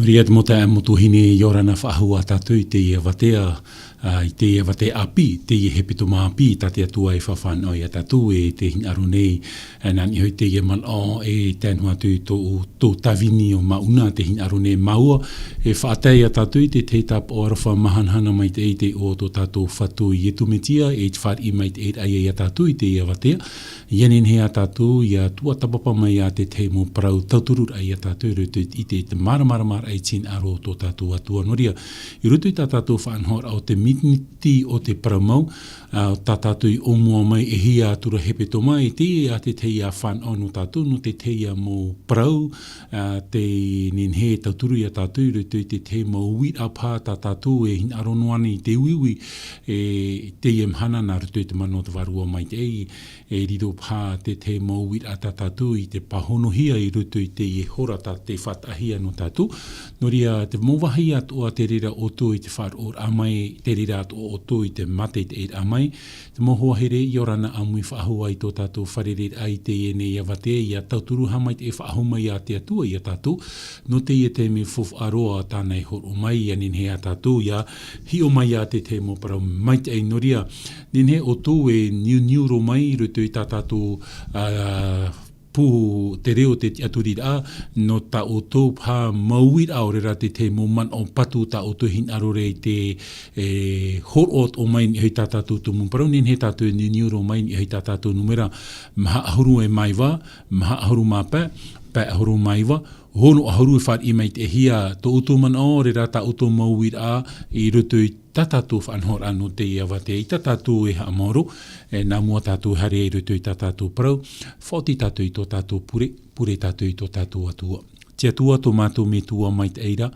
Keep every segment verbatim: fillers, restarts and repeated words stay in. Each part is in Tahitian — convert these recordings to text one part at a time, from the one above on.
Ia te mau taeaʻe, mau tuahine, ʻia ora na faʻahou ā tātou i teie avatea, ā, i teie avatea ʻāpī, teie hepetoma ʻāpī tā te Atua e faʻanaho ia tātou e te hinaʻaro nei, ā, nā niʻa hoʻi teie manaʻo e tae noa atu i tō, tō Tāvini ʻo Mauna, te hinaʻaro nei māua, e faʻatae ia tātou i te tahi tāpaʻo aroha māhanahana maitaʻi i te iʻoa o tō tātou Fatu Iesu Mesia, e te fāriʻi maitaʻi ia tātou i teie avatea, ʻia nehenehe ā tātou ʻia tuatāpapa mai ā te tahi mau parau tautururaʻa ia tātou i roto i te, i te māramarama i te hinaʻaro o tō tātou Atua. Nō reira, i roto i tā tātou faʻanahoraʻa o te miniti o te parau mau, ā, tā tātou i ʻōmua mai e hia atu ra hepetoma, e teie ā te tahi ā fānaʻo nō tātou, nō te tahi ā mau parau, ā, tē nehenehe e tauturu ia tātou i roto i te tahi mau uiraʻa paha tā tātou e hinaʻaro noa nei i te uiui, e teie mahana nā roto i te mana o te Vārua Maitaʻi, e riro paha te tahi mau uiraʻa tā tātou i te pāhonohia i roto i teie hora tā te faʻataʻahia nō tātou. Nō reira, te mau vāhi atoʻa te reira ʻoutou i te faʻaroʻoraʻa mai, te reira atoʻa ʻoutou i te mātaʻitaʻiraʻa mai, te mau hoa here, ʻia ora na ʻāmui faʻahou ā i tō tātou fārereiraʻa i teie nei avatea, ʻia tauturu haʻamaitaʻi faʻahou mai ā te Atua ia tātou, nō teie taime faufaʻa roa tāna e hōroʻa mai, ʻia nehenehe ā tātou ʻia hiʻo mai ā te tahi mau parau maitaʻi. Nō reira, nehenehe ʻoutou e niuniu roa mai i roto i tā tātou, ā, pū, te reo, te tiʻaturiraʻa, nō tā ʻoutou paha mau uiraʻa, ʻaore rā te tahi mau manaʻo patu tā ʻoutou e hinaʻaro ra i te, e, hōroʻa atoʻa mai i niʻa hoʻi tā tātou tumu parau, nehenehe tātou e niuniu roa mai i niʻa hoʻi tā tātou nūmera, maha ʻahuru e mā iva, maha ʻahuru mā pae, pae ʻahuru mā iva, ono ʻahuru, e fāriʻi maitaʻihia tō ʻoutou manaʻo, ʻaore rā tā ʻoutou mau uiraʻa i roto i tā tātou faʻanahoraʻa nō teie avatea, i tā tātou e haʻamaoro, e, nā mua tātou e haere ai i roto i tā tātou parau, faʻaoti tātou i tō tātou pure, pure tātou i tō tātou Atua. Te Atua, tō mātou Metua maitaʻi ra,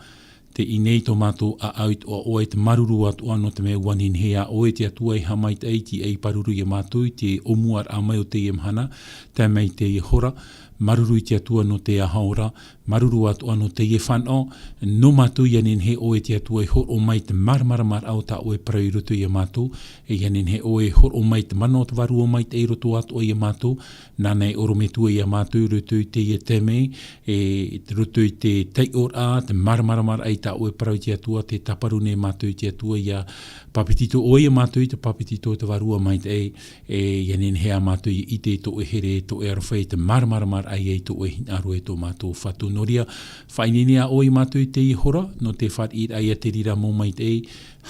tei ʻō nei tō mātou ʻāʻau i te ʻoaʻoa, e te māuruuru atoʻa, nō te mea ʻua nehenehe ā ʻoe te Atua e haʻamaitaʻi, e tiʻa e pāruru ia mātou i te ʻōmuaraʻa mai o teie mahana, tae mai i teie hora. Māuruuru i te Atua nō te ahaora, māuruuru atoʻa nō teie fānaʻo, nō mātou ʻia nehenehe ʻoe te Atua e hōroʻa mai te māramaramaraʻa o tā ʻoe parau i roto ia mātou, e ʻia nehenehe ʻoe e hōroʻa mai te mana o te Vārua Maitaʻi i roto atoʻa ia mātou, nāna e ʻorometua ia mātou i roto i teie taime, e, i roto i te taiʻoraʻa, te māramaramaraʻa i tā ʻoe parau te Atua, tē tāparu nei mātou i te Atua ʻia papetito ʻoe ia mātou i te papetito o te Vārua Maitaʻi, e, ʻia nehenehe ā mātou ʻia ʻite i tō ʻoe here, tō ʻoe aroha, i te māramaramaraʻa i tō ʻoe hinaʻaro e tō mātou Fatu. Nō reira, faʻaineine ā ʻoe ia mātou i teie hora, nō te fāriʻiraʻa i te reira mau maitaʻi,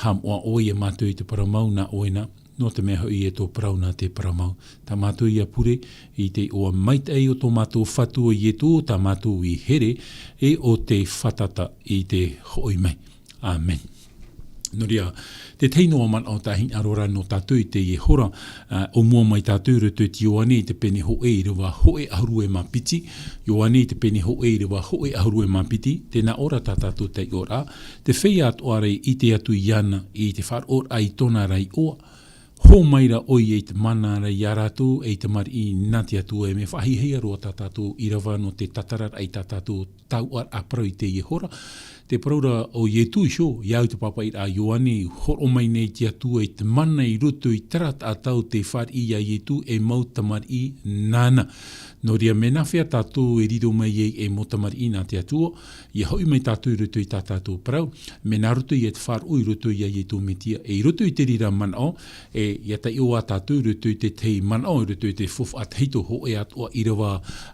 haʻamoʻa ʻoe ia mātou i te parau mau nā ʻoe na, nō te mea hoʻi e tō parau na te parau mau. Tā mātou ʻia pure i te iʻoa maitaʻi o tō mātou Fatu ʻo Iesu, tā mātou i here, e ʻo tei fātata i te hoʻi mai. ʻĀmene. Nō reira, te tahi noa manaʻo tā hinaʻaro ra nō tātou i teie hora, ā, ʻōmua mai tātou i roto i te Ioane i te pene hōʻē ʻīrava hōʻē ʻahuru e mā piti, Ioane i te pene hōʻē ʻīrava hōʻē ʻahuru e mā piti, tē nā ʻō ra tā tātou taiʻoraʻa, te feiā atoʻa ra i ʻite atu iāna i te faʻaroʻoraʻa i tōna ra iʻoa, hō mai ra ʻoia i te mana ra ia rātou, e i te tamariʻi nā te Atua. E mea faʻahiahia roa tā tātou ʻīrava nō te tatararaʻa i tā tātou taoʻaraʻa parau i teie hora. Te parau ra ʻo Iesu iho, ʻia au i te pāpaʻiraʻa a Ioane, hōroʻa mai nei te Atua i te mana i roto i terā taʻata tei fāriʻi ia Iesu e mau tamariʻi nāna. Nō reira, mea nāfea tātou e riro mai ai e mau tamariʻi nā te Atua, ʻia hoʻi mai tātou i roto i tā tātou parau, mea nā roto ia te faʻaroʻo i roto ia Iesu Mesia, e i roto i te reira manaʻo, e, ʻia taiʻo ā tātou i roto i te tahi manaʻo, i roto i te faufaʻa tahito hōʻē atoʻa ʻīrava,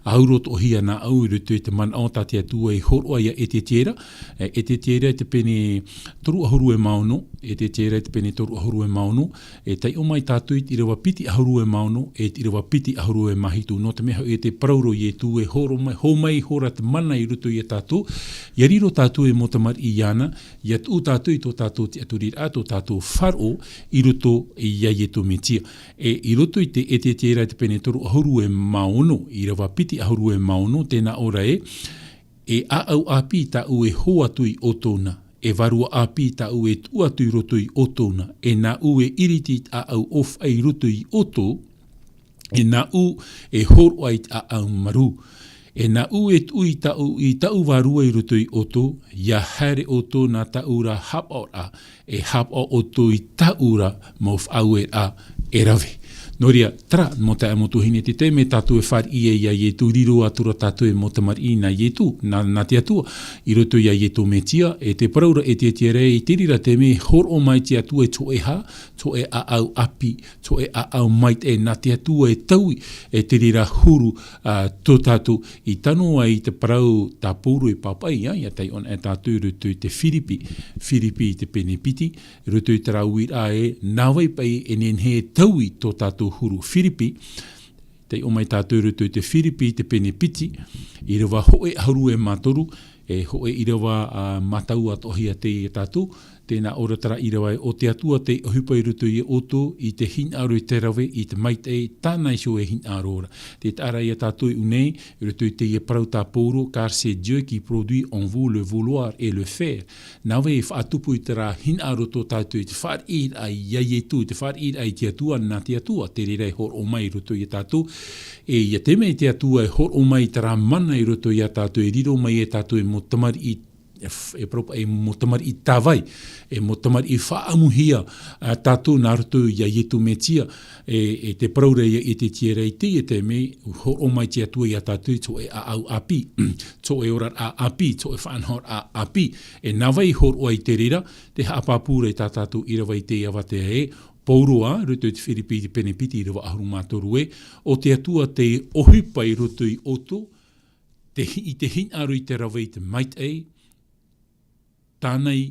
ʻauro atoʻahia nāʻu i roto i te manaʻo tā te Atua i hōroʻa ia Ezetiera, e, Ezetiera i te pene toru ʻahuru e mā ono, Ezetiera i te pene toru ʻahuru e mā ono, e taiʻo mai tātou i te ʻīrava piti ʻahuru e mā ono, e te ʻīrava piti ʻahuru e mā hitu, nō te mea hoʻi e te parau ra ʻo Iesu e hōroʻa mai, hō mai iho ra te mana i roto ia tātou, ʻia riro tātou e mau tamariʻi iāna, ʻia tuʻu tātou i tō tātou tiʻaturiraʻa, tō tātou faʻaroʻo i roto ia Iesu Mesia. E, i roto i te Ezetiera i te pene toru ʻahuru e mā ono, ʻīrava piti ʻahuru e mā ono, tē nā ʻō ra ē, e ʻāʻau ʻāpī tāʻu e hō atu ia ʻoutou na, e vārua ʻāpī tāʻu e tuʻu atu i roto ia ʻoutou na, e nāʻu e ʻiriti i te ʻāʻau ʻōfaʻi i roto ia ʻoutou, e nāʻu e hōroʻa i te ʻāʻau marū. E nāʻu e tuʻu i tāʻu, i tāʻu vārua i roto ia ʻoutou, ʻia haere ʻoutou nā tāʻu ra haʻapaʻoraʻa, e haʻapaʻo ʻoutou i tāʻu ra mau faʻaueraʻa, e rave. Nō reira, terā, mau taeaʻe, mau tuahine, te taime tātou e fāriʻi ai iā Ietu, riro atu ra tātou e mau tamariʻi nā Ietu, nā, nā te Atua, i roto iā Ietu Mesia, e te parau ra e te, te ʻētiʻa ra, i te reira taime, hōroʻa mai te Atua i te hōʻē hā, te hōʻē ʻāʻau ʻāpī, te hōʻē ʻāʻau maitaʻi, nā te Atua e taui, e te reira huru, ā, tō tātou, i tano ai te parau tā Pauro e pāpaʻi, ā, ʻia taiʻo anaʻe tātou i roto i te Firipi, Firipi i te pene piti, i roto i terā uiraʻa ē, nā vai paʻi e nehenehe e taui tō tātou huru. Firipi, taiʻo mai tātou i roto i te Firipi i te pene piti, ʻīrava hōʻē ʻahuru e mā toru, e hōʻē ʻīrava, ā, mātau atoʻahia teie iā tātou, tē nā ʻō ra terā ʻīrava ē, ʻo te Atua tei ʻohipa i roto iā ʻoutou, i te hinaʻaro i te rave, i te maitaʻi, tāna iho e hinaʻaro ra. Tē taʻa ra iā tātou i ʻō nei, i roto i teie parau tā Pauro, car c'est Dieu qui produit en vous le vouloir et le faire. Nā vai e faʻatupu i terā hinaʻaro tō tātou i te fāriʻiraʻa iā Ietu, i te fāriʻiraʻa i te Atua, nā te Atua, te reira e hōroʻa mai i roto iā tātou. E ʻia tae mai te Atua e hōroʻa mai terā mana i roto iā tātou, e riro mai e tātou e mau tamariʻi, e f-, e parau paʻi e mau tamariʻi tāvai, e mau tamariʻi faʻaʻamuhia, ā, tātou nā roto iā Ietu Mesia, e, e te parau ra ē i te, te reira i teie taime, hōroʻa mai te Atua iā tātou i te hōʻē ʻāʻau ʻāpī, te hōʻē oraraʻa ʻāpī, te hōʻē faʻanahoraʻa ʻāpī, e nā vai e hōroʻa i te reira, tē haʻapāpū ra i tā tātou ʻīrava i teie avatea ē, Pauro ā, i roto i te Firipi i te pene piti ʻīrava ʻahuru mā toru ē, ʻo te Atua tei ʻohipa i roto iā ʻoutou, te hi-, i te hinaʻaro i te rave, i te maitaʻi, tāna i,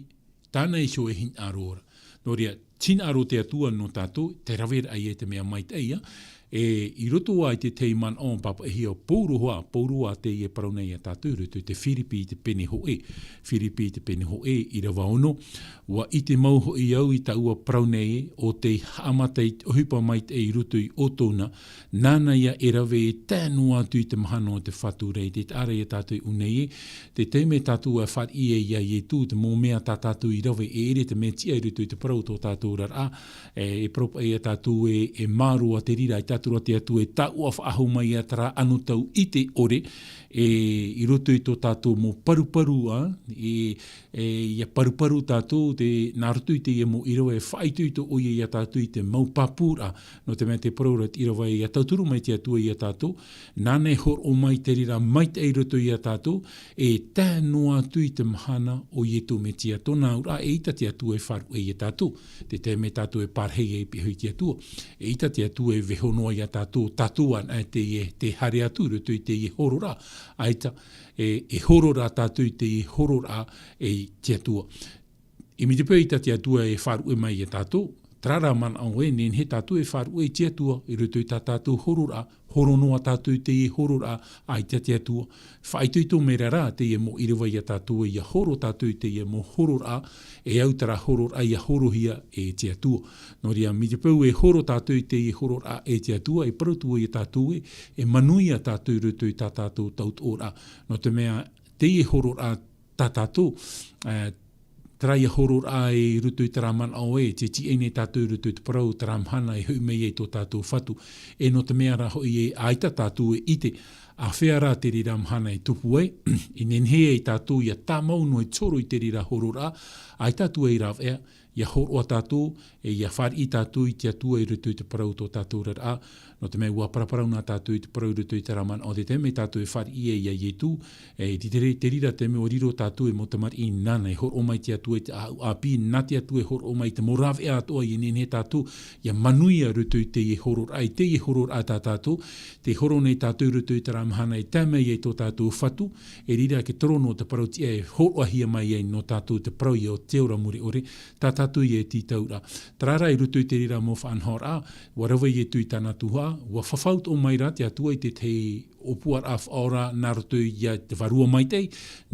tāna iho e hinaʻaro ra. Nō reira, hinaʻaro te Atua nō tātou, te raveraʻa ia i te mea maitaʻi, ā. E, i roto ā i te tahi manaʻo pāpaʻihia Pauro hoʻi, Pauro ā teie e parau nei iā tātou, i roto i te Firipi i te pene hōʻē, Firipi i te pene hōʻē, ʻīrava ono, ʻua ʻite mau hoʻi au i taua parau nei ē, ʻo tei haʻamata i te ʻohipa maitaʻi i roto iā ʻoutou na, nāna ia e rave e tae noa atu i te mahana o te Fatu ra. Tē taʻa ra iā tātou i ʻō nei ē, te taime tātou e fāriʻi ai iā Ietu, te mau mea tā tātou i rave, e ʻere te mea tiʻa i roto i te parau tō tātou oraraʻa, e, e parau paʻi iā tātou ē, e mārō ā te reira, ʻaita atu ra te Atua e taʻua faʻahou mai ia terā anotau ʻite ʻore, e, i roto i tō tātou mau paruparu, ā, e, e, ʻia paruparu tātou, te, nā roto i teie mau ʻīrava e faʻaitoito ʻoia iā tātou i te mau pāpūraʻa, nō te mea tē parau ra te ʻīrava ē ʻia tauturu mai te Atua iā tātou, nāna e hōroʻa mai te reira maitaʻi i roto iā tātou, e tae noa atu i te mahana o Ietu Mesia, tōna auraʻa, eʻita te Atua e faʻaruʻe iā tātou, te taime tātou e pārahi ai i te Atua, eʻita te Atua e vaiiho noa iā tātou, tātou anaʻe te, te haere atu i roto i teie hororaʻa, ʻaita, e, e hororaʻa tātou i teie hororaʻa, e, te Atua. E mai te peu eʻita te Atua e faʻaruʻe mai iā tātou, terā rā manaʻo ē, nehenehe tātou e faʻaruʻe i te Atua, i roto i tā tātou hororaʻa, horo noa tātou i teie hororaʻa, ʻaita te Atua. Faʻaitoito mai ra rā, teie mau ʻīrava iā tātou ē ʻia horo tātou i teie mau hororaʻa, e au terā hororaʻa ʻia horohia e te Atua. Nō reira, mai te peu e horo tātou i teie hororaʻa e te Atua, e parau atu iā tātou ē, e manuia tātou i roto i tā tātou tautoʻoraʻa. Nō te mea, teie hororaʻa tā tātou, e, terā ia hororaʻa i roto i terā manaʻo ē, tē tiaʻi nei tātou i roto i te parau, terā mahana e hoʻi mai ai tō tātou Fatu. E nō te mea rā hoʻi ē, ʻaita tātou e ʻite, āfea rā te reira mahana e tupu ai, e nehenehe ai tātou ʻia tāmau noa i te horo i te reira hororaʻa, ʻaita atu ai rāveʻa, ʻia hōroʻa tātou, e ʻia fāriʻi tātou i te Atua i roto i te parau tō tātou oraraʻa, nō te mea ʻua paraparau na tātou i te parau i roto i terā manaʻo, te taime tātou e fāriʻi ai iā Ietu, e, i te re-, te reira taime ʻua riro tātou e mau tamariʻi nāna, e hōroʻa mai te Atua i te ʻāʻau ʻāpī, nā te Atua e hōroʻa mai te mau rāveʻa atoʻa ʻia nehenehe tātou ʻia manuia i roto i teie hororaʻa, i teie hororaʻa tā tātou, tē horo nei tātou i roto i terā mahana e tae mai ai tō tātou Fatu, e reira te toro nō te parau tiʻa e hōroʻahia mai ai nō tātou te parau ia o te ora mure ʻore, tā tātou ia e tītau ra. Terā rā i roto i te reira mau faʻanahoraʻa, ʻua rave Ietu i tāna tuhaʻa, ʻua fafau atoʻa mai rā te Atua i te tahi ʻōpuaraʻa faʻaora nā roto ia te Vārua Maitaʻi,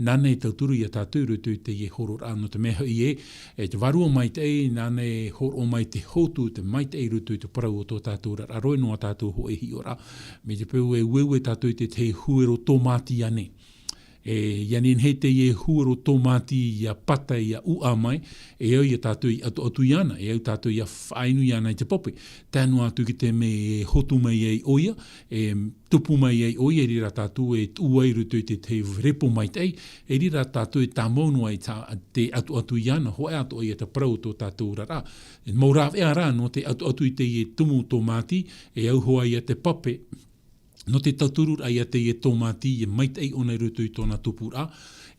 nāna e tauturu iā tātou i roto i teie hororaʻa, nō te mea hoʻi ē, e te Vārua Maitaʻi, nāna e hōroʻa mai te hotu, te maitaʻi i roto i te parau o tō tātou oraraʻa, roa noa tātou hōʻē hiʻoraʻa. Mai te peu e ueue tātou i te tahi huero tōmātia nei. E ia nehenehe teie huero tōmāti ia pata ia uʻa mai, e au ia tātou i ʻatuʻatu iāna, e au tātou ia faʻainu iāna i te pape. Tae noa atu ki te mea e hotu mai ai ʻoia, e tupu mai ai ʻoia, i reira tātou e tuʻu ai i roto i te, te repo maitaʻi, i reira tātou e tāmau noa i te ʻatuʻatu iāna, hōʻē atoʻa ia te parau o tō tātou oraraʻa. Mau rāveʻa rā nō te ʻatuʻatu i teie tumu tōmāti, e au hoʻi ia te pape, nō te tauturu rā ia teie tōmāti, e maitaʻi ʻōna i roto i tōna tupuraʻa.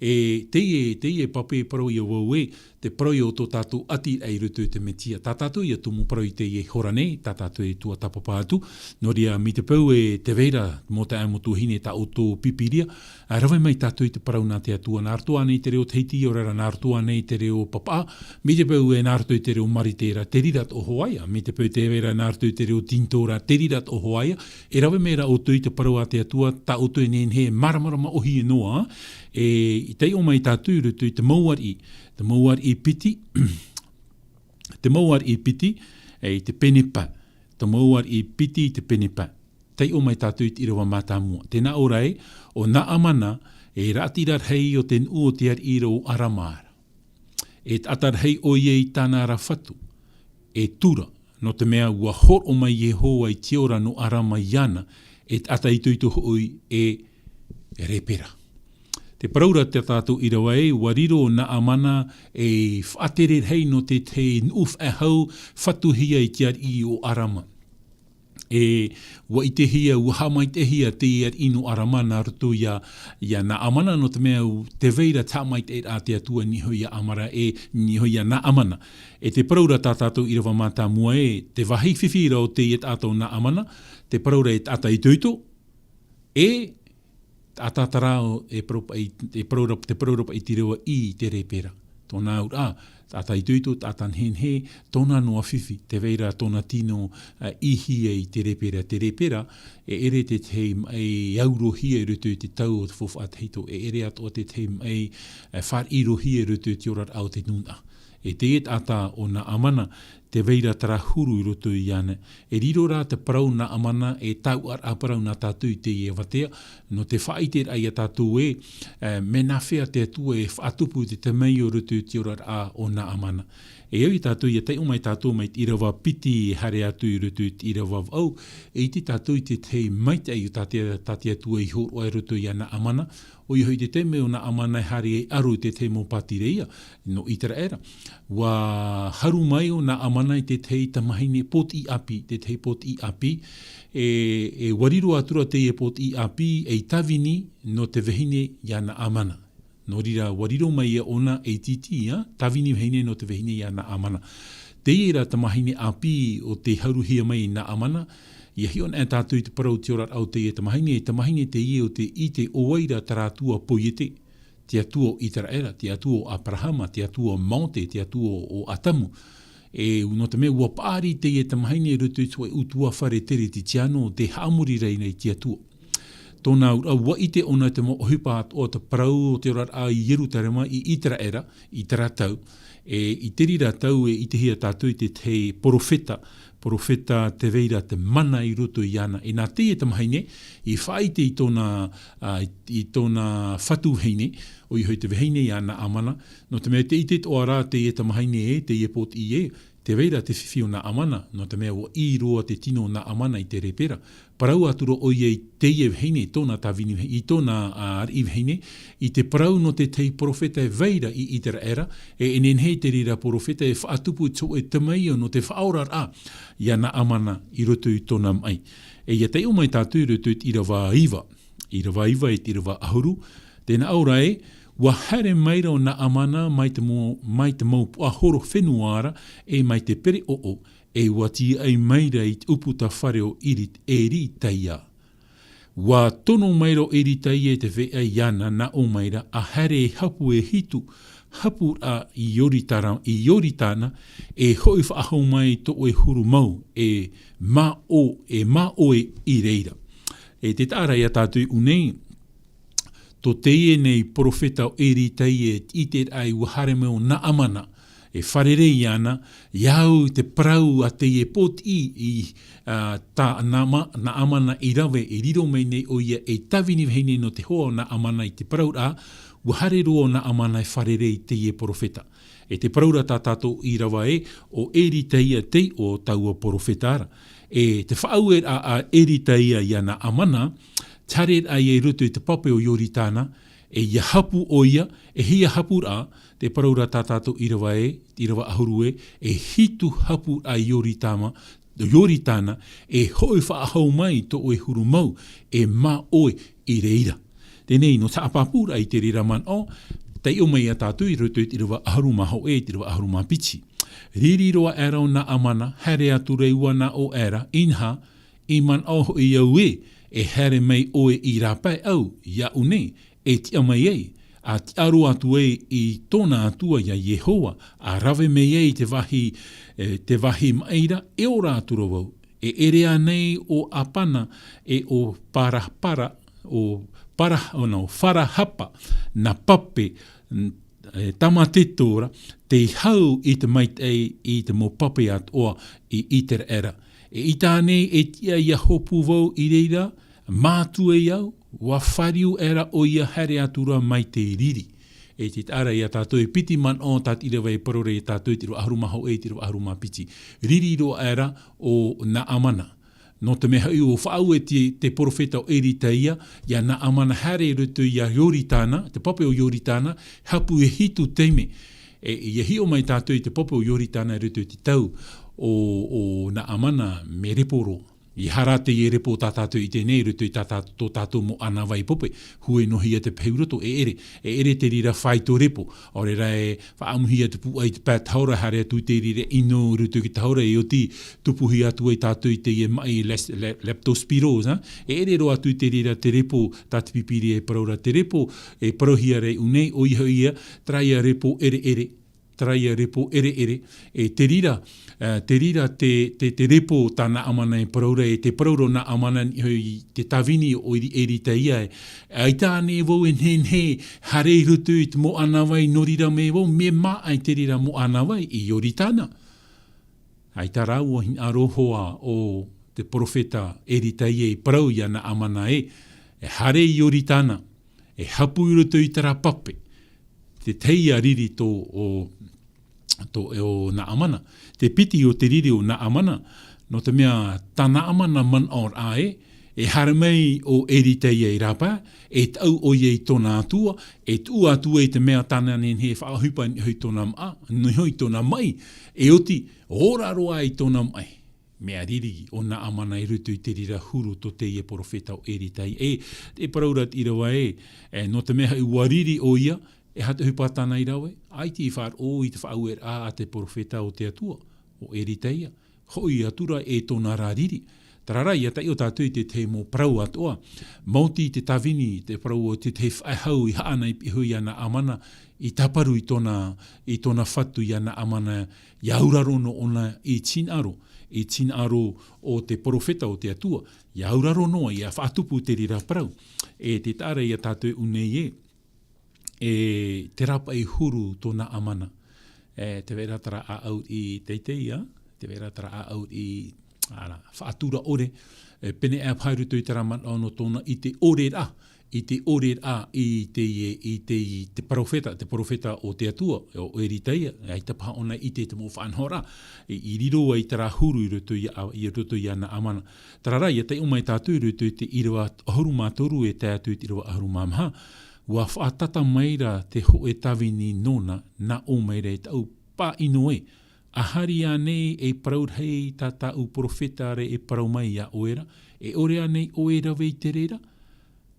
E teie, teie pape parau ia vau ē, te parau ia o tō tātou ʻati i roto i te Mesia. Tā tātou ia tumu parau i teie hora nei, tā tātou e tuatāpapa atu. Nō reira, mai te peu e tē vai ra, mau taeaʻe, mau tuahine, tā ʻoutou Pīpīria, ʻa rave mai tātou i te parau nā te Atua, nā roto ānei i te reo Tahiti, ʻaore rā nā roto ānei i te reo Papaʻa, mai te peu e nā roto i te reo Marite ra, te reira atoʻa hoʻi ia, mai te peu tē vai ra nā roto i te reo Tingitō ra, te reira atoʻa hoʻi ia, e rave mai ra ʻoutou i te parau a te Atua, tā ʻoutou e nehenehe e māramarama ʻōhie noa, e, i taiʻo mai tātou i roto i te mau ariʻi, te mau ariʻi piti, te mau ariʻi piti, e, i te pene pae, te mau ariʻi piti i te pene pae. Taiʻo mai tātou i te ʻīrava mātāmua. Tē nā ʻō ra ē, ʻo Naamana, e raʻatira rahi o te nuʻu o te ariʻi ra ʻo Arama ra. E taʻata rahi ʻoia i tāna ra fatu, e tura, nō te mea ʻua hōroʻa mai Iehova i te ora nō Arama iāna, e taʻata itoito hoʻi e repera. Te parau ra tā tātou ʻīrava ē, ʻua riro Naamana ei faʻatere rahi nō te, te nuʻu faʻehau fatuhia i te ariʻi ʻo Arama. E, ʻua ʻitehia, ʻua haʻamaitaʻihia te ariʻi nō Arama nā roto ia, ia Naamana, nō te mea ʻo tē vai ra te haʻamaitaʻiraʻa a te Atua i niʻa iho ia Arama, e, i niʻa iho ia Naamana. E te parau ra tā tātou ʻīrava mātāmua ē, te vāhi fifi ra o teie taʻata ʻo Naamana, te parau ra e taʻata itoito, e taʻata terā e parau paʻi, e parau ra, te parau ra paʻi te reo ʻĪ i te repera. Tōna auraʻa, taʻata itoito, taʻata nehenehe, tōna noa fifi, tē vai ra tōna tino, ā, ʻīhia i te repera, te repera, e ʻere te tahi maʻi aurohia i roto i te tau o te faufaʻa tahito, e ʻere atoʻa te tahi maʻi, ā, fāriʻirohia i roto i te oraraʻa o te nūnaʻa. E teie taʻata ʻo Naamana, tē vai ra terā huru i roto iāna. E riro rā te parau Naamana, e tauʻaraʻa parau nā tātou i teie avatea, nō te faʻaʻiteraʻa ia tātou ē, e, mea nāfea te Atua e faʻatupu i te tamaio i roto i te oraraʻa o Naamana. E au ia tātou, ia taiʻo mai tātou mai te ʻīrava piti e haere atu i roto i te ʻīrava vaʻu, e ʻite tātou i te tahi maitaʻi o tā te, tā te Atua i hōroʻa i roto ia Naamana, ʻoia hoʻi te taime ʻo Naamana e haere ai ʻaru i te tahi mau pātireia nō Iteraera. ʻUa haru mai ʻo Naamana i te tahi tamahine pōtiʻi ʻāpī, te tahi pōtiʻi ʻāpī, e, e ʻua riro atu ra teie pōtiʻi ʻāpī ei tāvini nō te vahine ia Naamana. Nō reira, ʻua riro mai ia ʻōna ei tītī, ā, tāvini vahine nō te vahine ia Naamana. Teie rā tamahine ʻāpī ʻo tē haruhia mai e Naamana, ia hiʻo anaʻe tātou i te parau o te oraraʻa o teie tamahine, e tamahine teie ʻo tē ʻite ʻo vai ra terā Atua poiete, te Atua o Iteraera, te Atua o Aperahama, te Atua o Mōte, te Atua o Atamu. E, nō te mea ʻua paʻari teie tamahine i roto i te hōʻē ʻutuāfare Teretitiano, tē haʻamori ra i te Atua. Tōna auraʻa, ʻua ʻite ʻōna te mau ʻohipa atoʻa o te parau o te oraraʻa i Ierutarema, i Iteraera, i terā tau. E, i te reira tau e ʻitehia tātou i te tahi perofeta, perofeta tē vai ra te mana i roto iāna. E nā teie tamahine, i faʻaʻite i tōna, ā, i, i tōna fatu vahine, ʻoia hoʻi te vahine ia Naamana. Nō te mea tē ʻite atoʻa ra teie tamahine ē, teie pōtiʻi ē, tē vai ra te fifi o Naamana, nō te mea ʻua ʻī roa te tino o Naamana i te repera. Parau atu ra ʻoia i teie vahine, tōna tāvini vahi-, i tōna, ā, ariʻi vahine, i te parau nō te tahi perofeta e vai ra i Iteraera, e, e nehenehe te reira perofeta e faʻatupu i te hōʻē tamaio nō te faʻaoraraʻa ia Naamana i roto i tōna maʻi. E ia taiʻo mai tātou i roto i te ʻīrava iva. ʻĪrava iva e te ʻīrava ʻahuru, tē nā ʻō ra ē, ʻua haere mai ra ʻo Naamana mai te mau, mai te mau puaʻahoro fenua ra, e mai te pereʻoʻo, e ʻua tīaʻi mai ra i te ʻūputa fare o Eri-, Eritaia. ʻUa tono mai ra ʻo Eritaia i te veʻa iāna, nā ʻō mai ra, ʻa haere e hapu e hitu, hapuraʻa i Ioritara-, i Ioritana, e hoʻi faʻahou mai i tō ʻoe huru mau, e mā ʻo-, e mā ʻoe i reira. E tē taʻa ra ia tātou i ʻō nei, tō teie nei perofeta ʻo Eritaia, i te ʻiteraʻa ʻua haere mai ʻo Naamana, E fārerei ana, i au te parau a teie pōtiʻi i, ā, tā Naama-, Naamana i rave, e riro mai nei ʻoia ei tāvini vahine nō te hoa o Naamana i te parauraʻa, ʻua haere roa ʻo Naamana e fārerei i teie perofeta. E te parauraʻa tā tātou ʻīrava ē, ʻo Eritaia teie ʻo taua perofeta ra. E te faʻaueraʻa a Eritaia ia Naamana, te haereraʻa i roto i te pape o Ioritana, e ʻia hapu ʻoia, e hia hapuraʻa, te parauraʻa tā tātou ʻīrava ē, ʻīrava ʻahuru ē, e hitu hapuraʻa i Ioritana, Ioritana, e hoʻi faʻahou mai tō ʻoe huru mau, e mā ʻoe i reira. Teie nei, nō te haʻapāpūraʻa i te reira manaʻo, taiʻo mai ia tātou i roto i te ʻīrava ʻahuru mā hōʻē, i te ʻīrava ʻahuru mā piti. Riri roa aʻera ʻo Naamana, haere atu ra i ʻō nā ʻō aʻera, inaha, i manaʻo hoʻi au ē, e haere mai ʻoe i rāpae au, iāʻu nei, e tiʻa mai ai, ʻa tiʻa roa atu ai i tōna Atua ia Iehova, ʻa rave mai ai te vāhi, e, te vāhi maʻi ra, e ora atu ra vau. E ʻere ānei ʻo Apana, e ʻo Parapara, ʻo Para-, ʻo nā, ʻo Farahapa, nā pape, n-, e, tamateto ra, tei hau i te maitaʻi i te mau pape atoʻa i Iteraera. E ʻita ānei e tiʻa ʻia hopu vau i reira, mātuʻa au, ʻua fāriu aʻera ʻoia haere atu ra mai te riri. E te taʻa ra ia tātou e piti manaʻo tā te ʻīrava e parau ra ia tātou i te ʻīrava ʻahuru mā hōʻē, i te ʻīrava ʻahuru mā piti. Riri roa aʻera ʻo Naamana. Nō te mea hoʻi ʻua faʻaue te, te perofeta ʻo Eritaia, ia Naamana haere i roto ia Ioritana, te pape o Ioritana, hapu e hitu taime. E, ʻia hiʻo mai tātou i te pape o Ioritana i roto i te tau ʻo, ʻo Naamana mea repo roa. ʻIa haere teie repo tā tātou i teie nei i roto i tā tā-, tō tātou mau ʻānāvai pape, hue noa hia te pehu i roto, e ʻere, e ʻere te reira faito repo. ʻAore rā e faʻaʻamuhia te pūai i te pae tahora, haere atu te reira ʻino i roto i te tahora, e oti tupuhia atu ai tātou i teie maʻi les-, le-, leptospirosa, e ʻere roa atu te reira te repo tā te Pīpīria e parau ra te repo, e parauhia ra iʻō nei, ʻoia hoʻi ia, terā ia repo ʻereʻere, terā ia repo ʻereʻere, e te reira, e, te reira te, te, te repo tā Naamana e parau ra, e te parau ra ʻo Naamana i te tāvini o Eri-, Eritaia ē, ʻaita ānei vau e nehenehe, haere i roto i te mau ʻānāvai, nō reira mai vau, mea mā ʻaita te reira mau ʻānāvai i Ioritana. ʻAita rā ʻua hinaʻaro hoʻi ʻo te perofeta Eritaia i parau ia Naamana ē, e haere i Ioritana, e hapu i roto i terā pape, te tahi ia riri tō, ʻo, tō, ʻo Naamana. Te piti o te riri o Naamana, nō te mea tā Naamana manaʻo ra ē, e haere mai ʻo Eritaia i rāpae, e taʻu ʻoia i tōna Atua, e tuʻu atu ai te mea tāna e nehenehe e faʻaʻohipa i niʻa i tōna māʻa, niʻa i tōna maʻi, e oti, ora roa i tōna maʻi. Mea riri ʻo Naamana i roto i te reira huru tō teie perofeta ʻo Eritaia. E, te parau ra te ʻīrava ē, e, nō te mea hoʻi ʻua riri ʻoia, e aha te ʻohipa tāna i rave, ʻaita i faʻaroʻo i te faʻaueraʻa a te perofeta o te Atua, ʻo Eritaia. Hoʻi atu ra e tōna ra riri. Terā rā, ʻia taiʻo tātou i te tahi mau parau atoʻa. Maoti te tāvini, te parau o te tahi faʻehau i haʻana i pihaʻi iho ia Naamana, i tāparu i tōna, i tōna fatu ia Naamana, ʻia auraro noa ʻōna i te hinaʻaro, i te hinaʻaro o te perofeta o te Atua, ʻia auraro noa, ʻia faʻatupu te reira parau. E te taʻa ra ia tātou i ʻō nei ē, e te rāpae huru tō Naamana. E, tē vai ra terā ʻāʻau i teitei, ā, tē vai ra terā ʻāʻau i, ā, faʻatura ʻore, e, pēneiaʻe paha i roto i terā manaʻo nō tōna ʻite ʻore ra, ʻite ʻore ra i te, i te, i te perofeta, te perofeta o te Atua, ʻo Eritaia, ʻaita paha ʻōna i ʻite i te mau faʻanahoraʻa, i, i riro ai terā huru i roto ia, i roto ia Naamana. Terā rā, ʻia taiʻo mai tātou i roto i te ʻīrava ʻahuru mā toru e tae atu i te ʻīrava ʻahuru mā maha. ʻUa faʻatata mai ra te hōʻē tāvini nōna, nā ʻō mai ra e taʻu, pāʻino ē, ʻa hari ānei e parau rahi tā tāʻu perofeta ra e parau mai iā ʻoe ra, e ʻore ānei ʻoe e rave i te reira,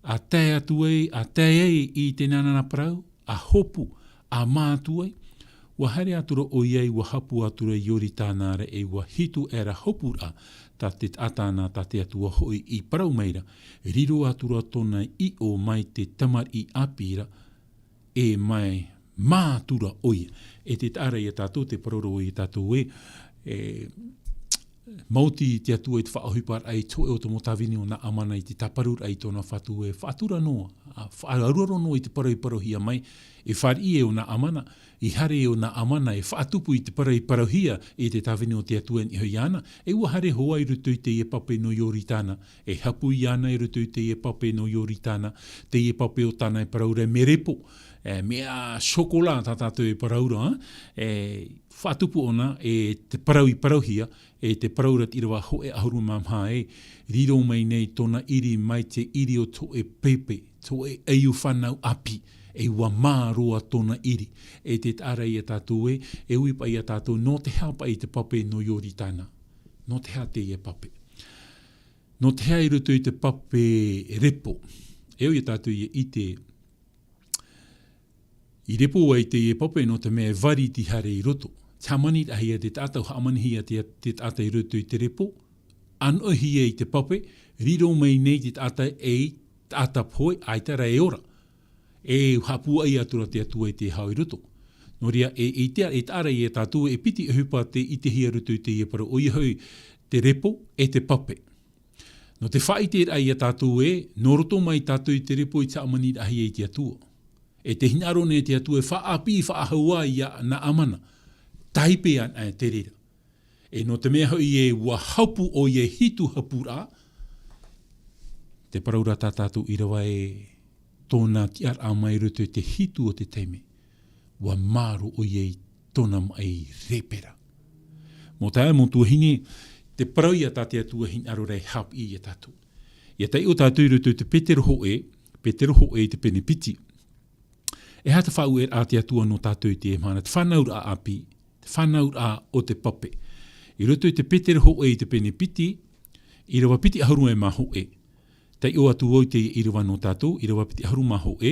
ʻa tae atu ai, ʻa tae ai i te nānā parau, ʻa hopu, ʻa mātū ai. ʻUa haere atu ra ʻoia ē, ʻua hapu atu ra i Ioritana ra, e ʻua hitu aʻera hopuraʻa tā te taʻata na, tā te Atua hoʻi i parau mai ra, riro atu ra tōna ʻiʻo mai te tamariʻi ʻāpī ra, e mea mātū ra ʻoia. E te taʻa ra ia tātou, te parau ra vau ia tātou ē, e, Maoti te Atua i te faʻaʻohiparaʻa i te hōʻē o te mau tāvini o Naamana i te tāparuraʻa i tōna fatu e faʻatura noa, ā, faʻaruarua noa i te parau i parauhia mai, e fāriʻi ē ʻo Naamana, i haere ʻo Naamana e faʻatupu i te parau i parauhia i te tāvini o te Atua e niʻa iho iāna, e ʻua haere hoʻi i roto i teie pape nō Ioritana, e hapu iāna i roto i teie pape nō Ioritana, teie pape o tāna e parau ra e mea repo, e mea chocolat tā tātou e parau ra, e faʻatupu ʻōna e te parau i parauhia, e te parau ra te ʻīrava hōʻē ʻahuru mā maha ē, riro mai nei tōna ʻiri mai te ʻiri o te hōʻē pepe, te hōʻē ʻaiū fānau ʻāpī, e ʻua mā roa tōna ʻiri, e te taʻa ra ia tātou ē, e ui paʻi ia tātou, nō te aha paʻi te pape nō Ioritana, nō te aha teie pape. Nō te aha i roto i te pape repo. E au ia tātou ia ʻite, i repo ai teie pape nō te mea e vari te haere i roto. Te hāmaniraʻahia te taʻata, ʻua hāmanihia te, te taʻata i roto i te repo, ʻānoʻihia i te pape, riro mai nei te taʻata ei taʻata pohe, ʻaita rā e ora. E haʻapūai atu ra te Atua i te hau i roto. Nō reira, e, e te, e taʻa ra ia tātou e piti ʻohipa tē ʻitehia i roto i teie parau, ʻoia hoʻi te repo e te pape. Nō te faʻaʻiteraʻa ia tātou ē, nō roto mai tātou i te repo i te hāmaniraʻahia i te Atua. E te hinaʻaro nei te Atua e faʻaʻāpī, faʻahou ia Naamana. Tahi pē anaʻe te reira. E nō te mea hoʻi ē ʻua hapu ʻoia e hitu hapu ra, te parau ra tā tātou ʻīrava ē, tōna tiʻaraʻa mai i roto i te hitu o te taime, ʻua mā roa ʻoia i tōna maʻi repe ra. Mau taeaʻe, mau tuahine, te parau ia tā te Atua e hinaʻaro ra e haʻapiʻi ia tātou. ʻIa taiʻo tātou i roto i te Petero hōʻē, Petero hōʻē i te pene piti. E aha te faʻaueraʻa a te Atua nō tātou i teie mahana, te fānauraʻa ʻāpī, te fānauraʻa o te pape. I roto i te Petero hōʻē i te pene piti, ʻīrava piti ʻahuru e mā hōʻē. Taiʻo atu vau i te ʻīrava nō tātou, ʻīrava piti ʻahuru mā hōʻē.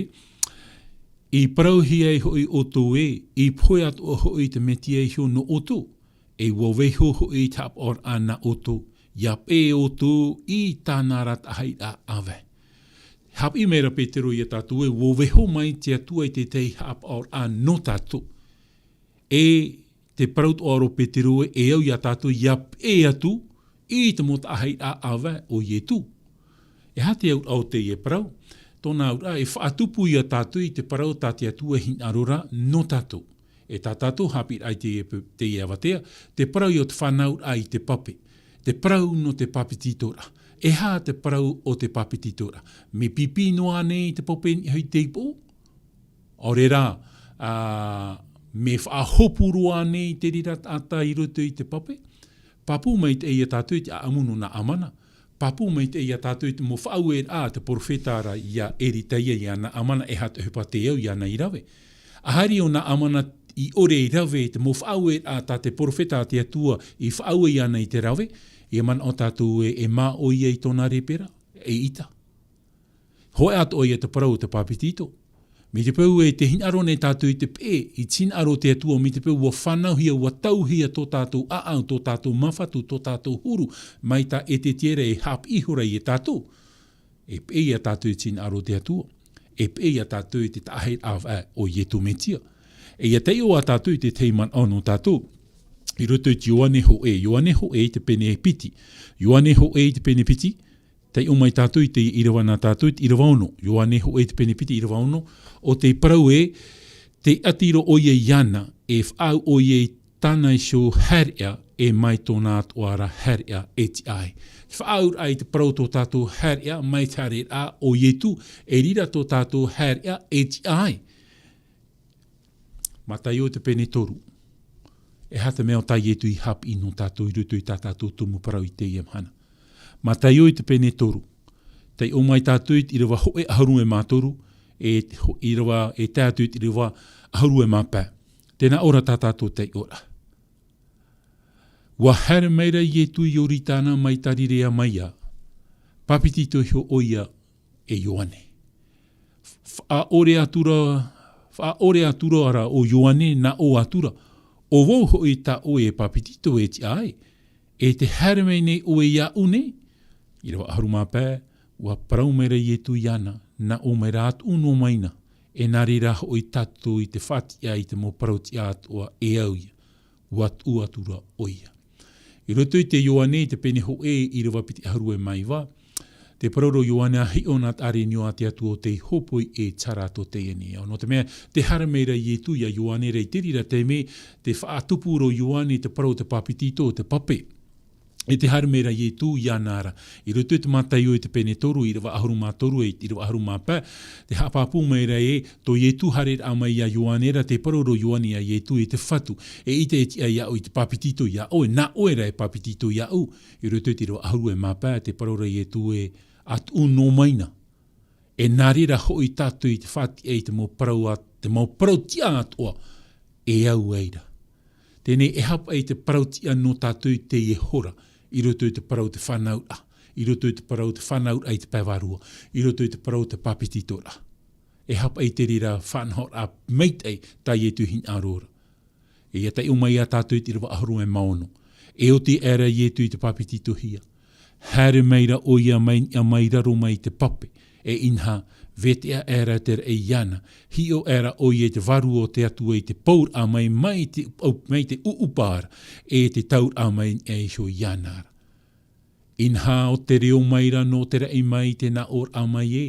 I parauhia ai hoʻi ʻoutou ē, i pohe atoʻa hoʻi te Mesia iho nō ʻoutou, e ʻua vaiho hoʻi i te haʻapaʻoraʻa nā ʻoutou, ʻia peʻe ʻoutou i tāna ra taʻahiraʻa ʻāvae. Haʻapiʻi mai ra Petero ia tātou ē, ʻua vaiho mai te Atua i te tahi haʻapaʻoraʻa nō tātou. E te parau atoʻa ra ʻo Petero ē, e au ia tātou ʻia peʻe atu i te mau taʻahiraʻa ʻāvae o Ietu. E aha te auraʻa o teie parau? Tōna auraʻa e faʻatupu ia tātou i te parau tā te Atua e hinaʻaro ra nō tātou. E tā tātou haʻapiʻiraʻa i teie, teie avatea, te parau ia o te fānauraʻa i te pape. Te parau nō te pāpetitoraʻa. E aha te parau o te pāpetitoraʻa? Mea pīpī noa ānei te pape i niʻa i te ipo? ʻAore rā, ā, mea faʻahopu roa ānei te reira taʻata i roto i te pape? Pāpū maitaʻi ia tātou i te ʻāʻamu nō Naamana. Pāpū maitaʻi ia tātou i te mau faʻaueraʻa a te perofeta ra ia Eritaia ia Naamana, e aha te ʻohipa tē au iāna i rave. ʻA haere ʻo Naamana i ʻore i rave i te mau faʻaueraʻa tā te perofeta a te Atua i faʻaue iāna i te rave, ʻia manaʻo tātou ē, e mā ʻoia i tōna repe ra, eʻita. Hōʻē atoʻa ia te parau o te pāpetito. Mai te peu ē tē hinaʻaro nei tātou i te peʻe, i te hinaʻaro o te Atua, mai te peu ʻua fānauhia, ʻua tauhia tō tātou ʻāʻau, tō tātou māfatu, tō tātou huru, mai tā Ezekiela e haʻapiʻi ihora ia tātou. E peʻe ia tātou i te hinaʻaro o te Atua. E peʻe ia tātou i te taʻahiraʻa ʻāvae o Ietu Mesia. E ʻia taiʻo ā tātou i te tahi manaʻo nō tātou. I roto i te Ioane hōʻē, Ioane hōʻē i te pene piti. Ioane hōʻē i te pene piti, taiʻo mai tātou i te ʻīrava nā tātou, i te ʻīrava ono. Ioane hōʻē i te pene piti, ʻīrava ono, ʻo tē parau ē, tē ʻati roa ʻoia iāna, e faʻaau ʻoia i tāna iho haereʻa, e mai tōna atoʻa ra haereʻa e tiʻa ai. Te faʻaauraʻa i te parau tō tātou haereʻa, mai te haereraʻa o Ietu, e riro tō tātou haereʻa e tiʻa ai. Mataio i te pene toru. E aha te mea tā Ietu i haʻapiʻi nō tātou i roto i tā tātou tumu parau i teie mahana? Mataio i te pene toru. Taiʻo mai tātou i te ʻīrava hōʻē ʻahuru e mā toru, e te ho-, ʻīrava, e tae atu i te ʻīrava ʻahuru e mā pae. Tēnā ʻō ra tā tātou taiʻoraʻa. ʻUa haere mai ra Ietu i Ioritana mai Tarirea mai ā, pāpetito iho ʻoia e Ioane. Faʻaʻore atu ra, faʻaʻore atu ra ʻo Ioane nā ʻō atu ra, ʻo vau hoʻi tā ʻoe e pāpetito e tiʻa ai, e tē haere mai nei ʻoe iāʻu nei? ʻĪrava ʻahuru mā pae, ʻua parau mai ra Ietu iāna, nā ʻō mai ra atu noa mai na, e nā reira hoʻi tātou i te faʻatiʻa i te mau parau tiʻa atoʻa e au ia, ʻua tuʻu atu ra ʻoia. I roto i te Ioane, i te pene hōʻē, ʻīrava piti ʻahuru e mā iva, te parau ra ʻo Ioane, ʻa hiʻo na te ʻārenio a te Atua ʻo tei hōpoi ʻē terā tō teie nei ao. Nō te mea, tē haere mai ra Ietu ia Ioane ra i te reira taime, tē faʻatupu ra ʻo Ioane te parau o te papetito, te pape. E tē haere mai ra Ietu iāna ra. I roto i te Mataio i te pene toru, ʻīrava ʻahuru mā toru e ʻīrava ʻahuru mā pae, tē haʻapāpū mai ra ē, tō Ietu haereraʻa mai ia Ioane ra, tē parau ra ʻo Ioane ia Ietu, e te Fatu, eʻita e tiʻa iāʻu i te papetito ia ʻoe, nā ʻoe ra e papetito iāʻu. I roto i te ʻīrava ʻahuru e mā pae, tē parau ra Ietu ē, ʻa tuʻu noa mai na. E nā reira hoʻi tātou i te faʻatiʻa i te mau parau a, te mau parau tiʻa atoʻa, e au ai ra. Teie nei, e aha paʻi te parau tiʻa nō tātou i teie hora, i roto i te parau te fānauraʻa, i roto i te parau te fānauraʻa i te pae vārua, i roto i te parau te papetitoraʻa. E aha paʻi te reira faʻanahoraʻa maitaʻi tā Ietu hinaʻaro ra. E ia taiʻo mai ia tātou i te ʻīrava ʻahuru e mā ono. E oti aʻera Ietu i te papetitohia, haere mai ra ʻoia mai niʻa mai raro mai i te pape, e inaha, veteʻa aʻera te raʻi iāna, hiʻo aʻera ʻoia i te Vārua o te Atua i te pouraʻa mai, mai te, au, mai te ʻuʻupa ra, e te tauraʻa mai niʻa iho iāna ra. Inaha, ʻo te reo mai ra nō te raʻi mai i te nāʻōraʻa mai ē,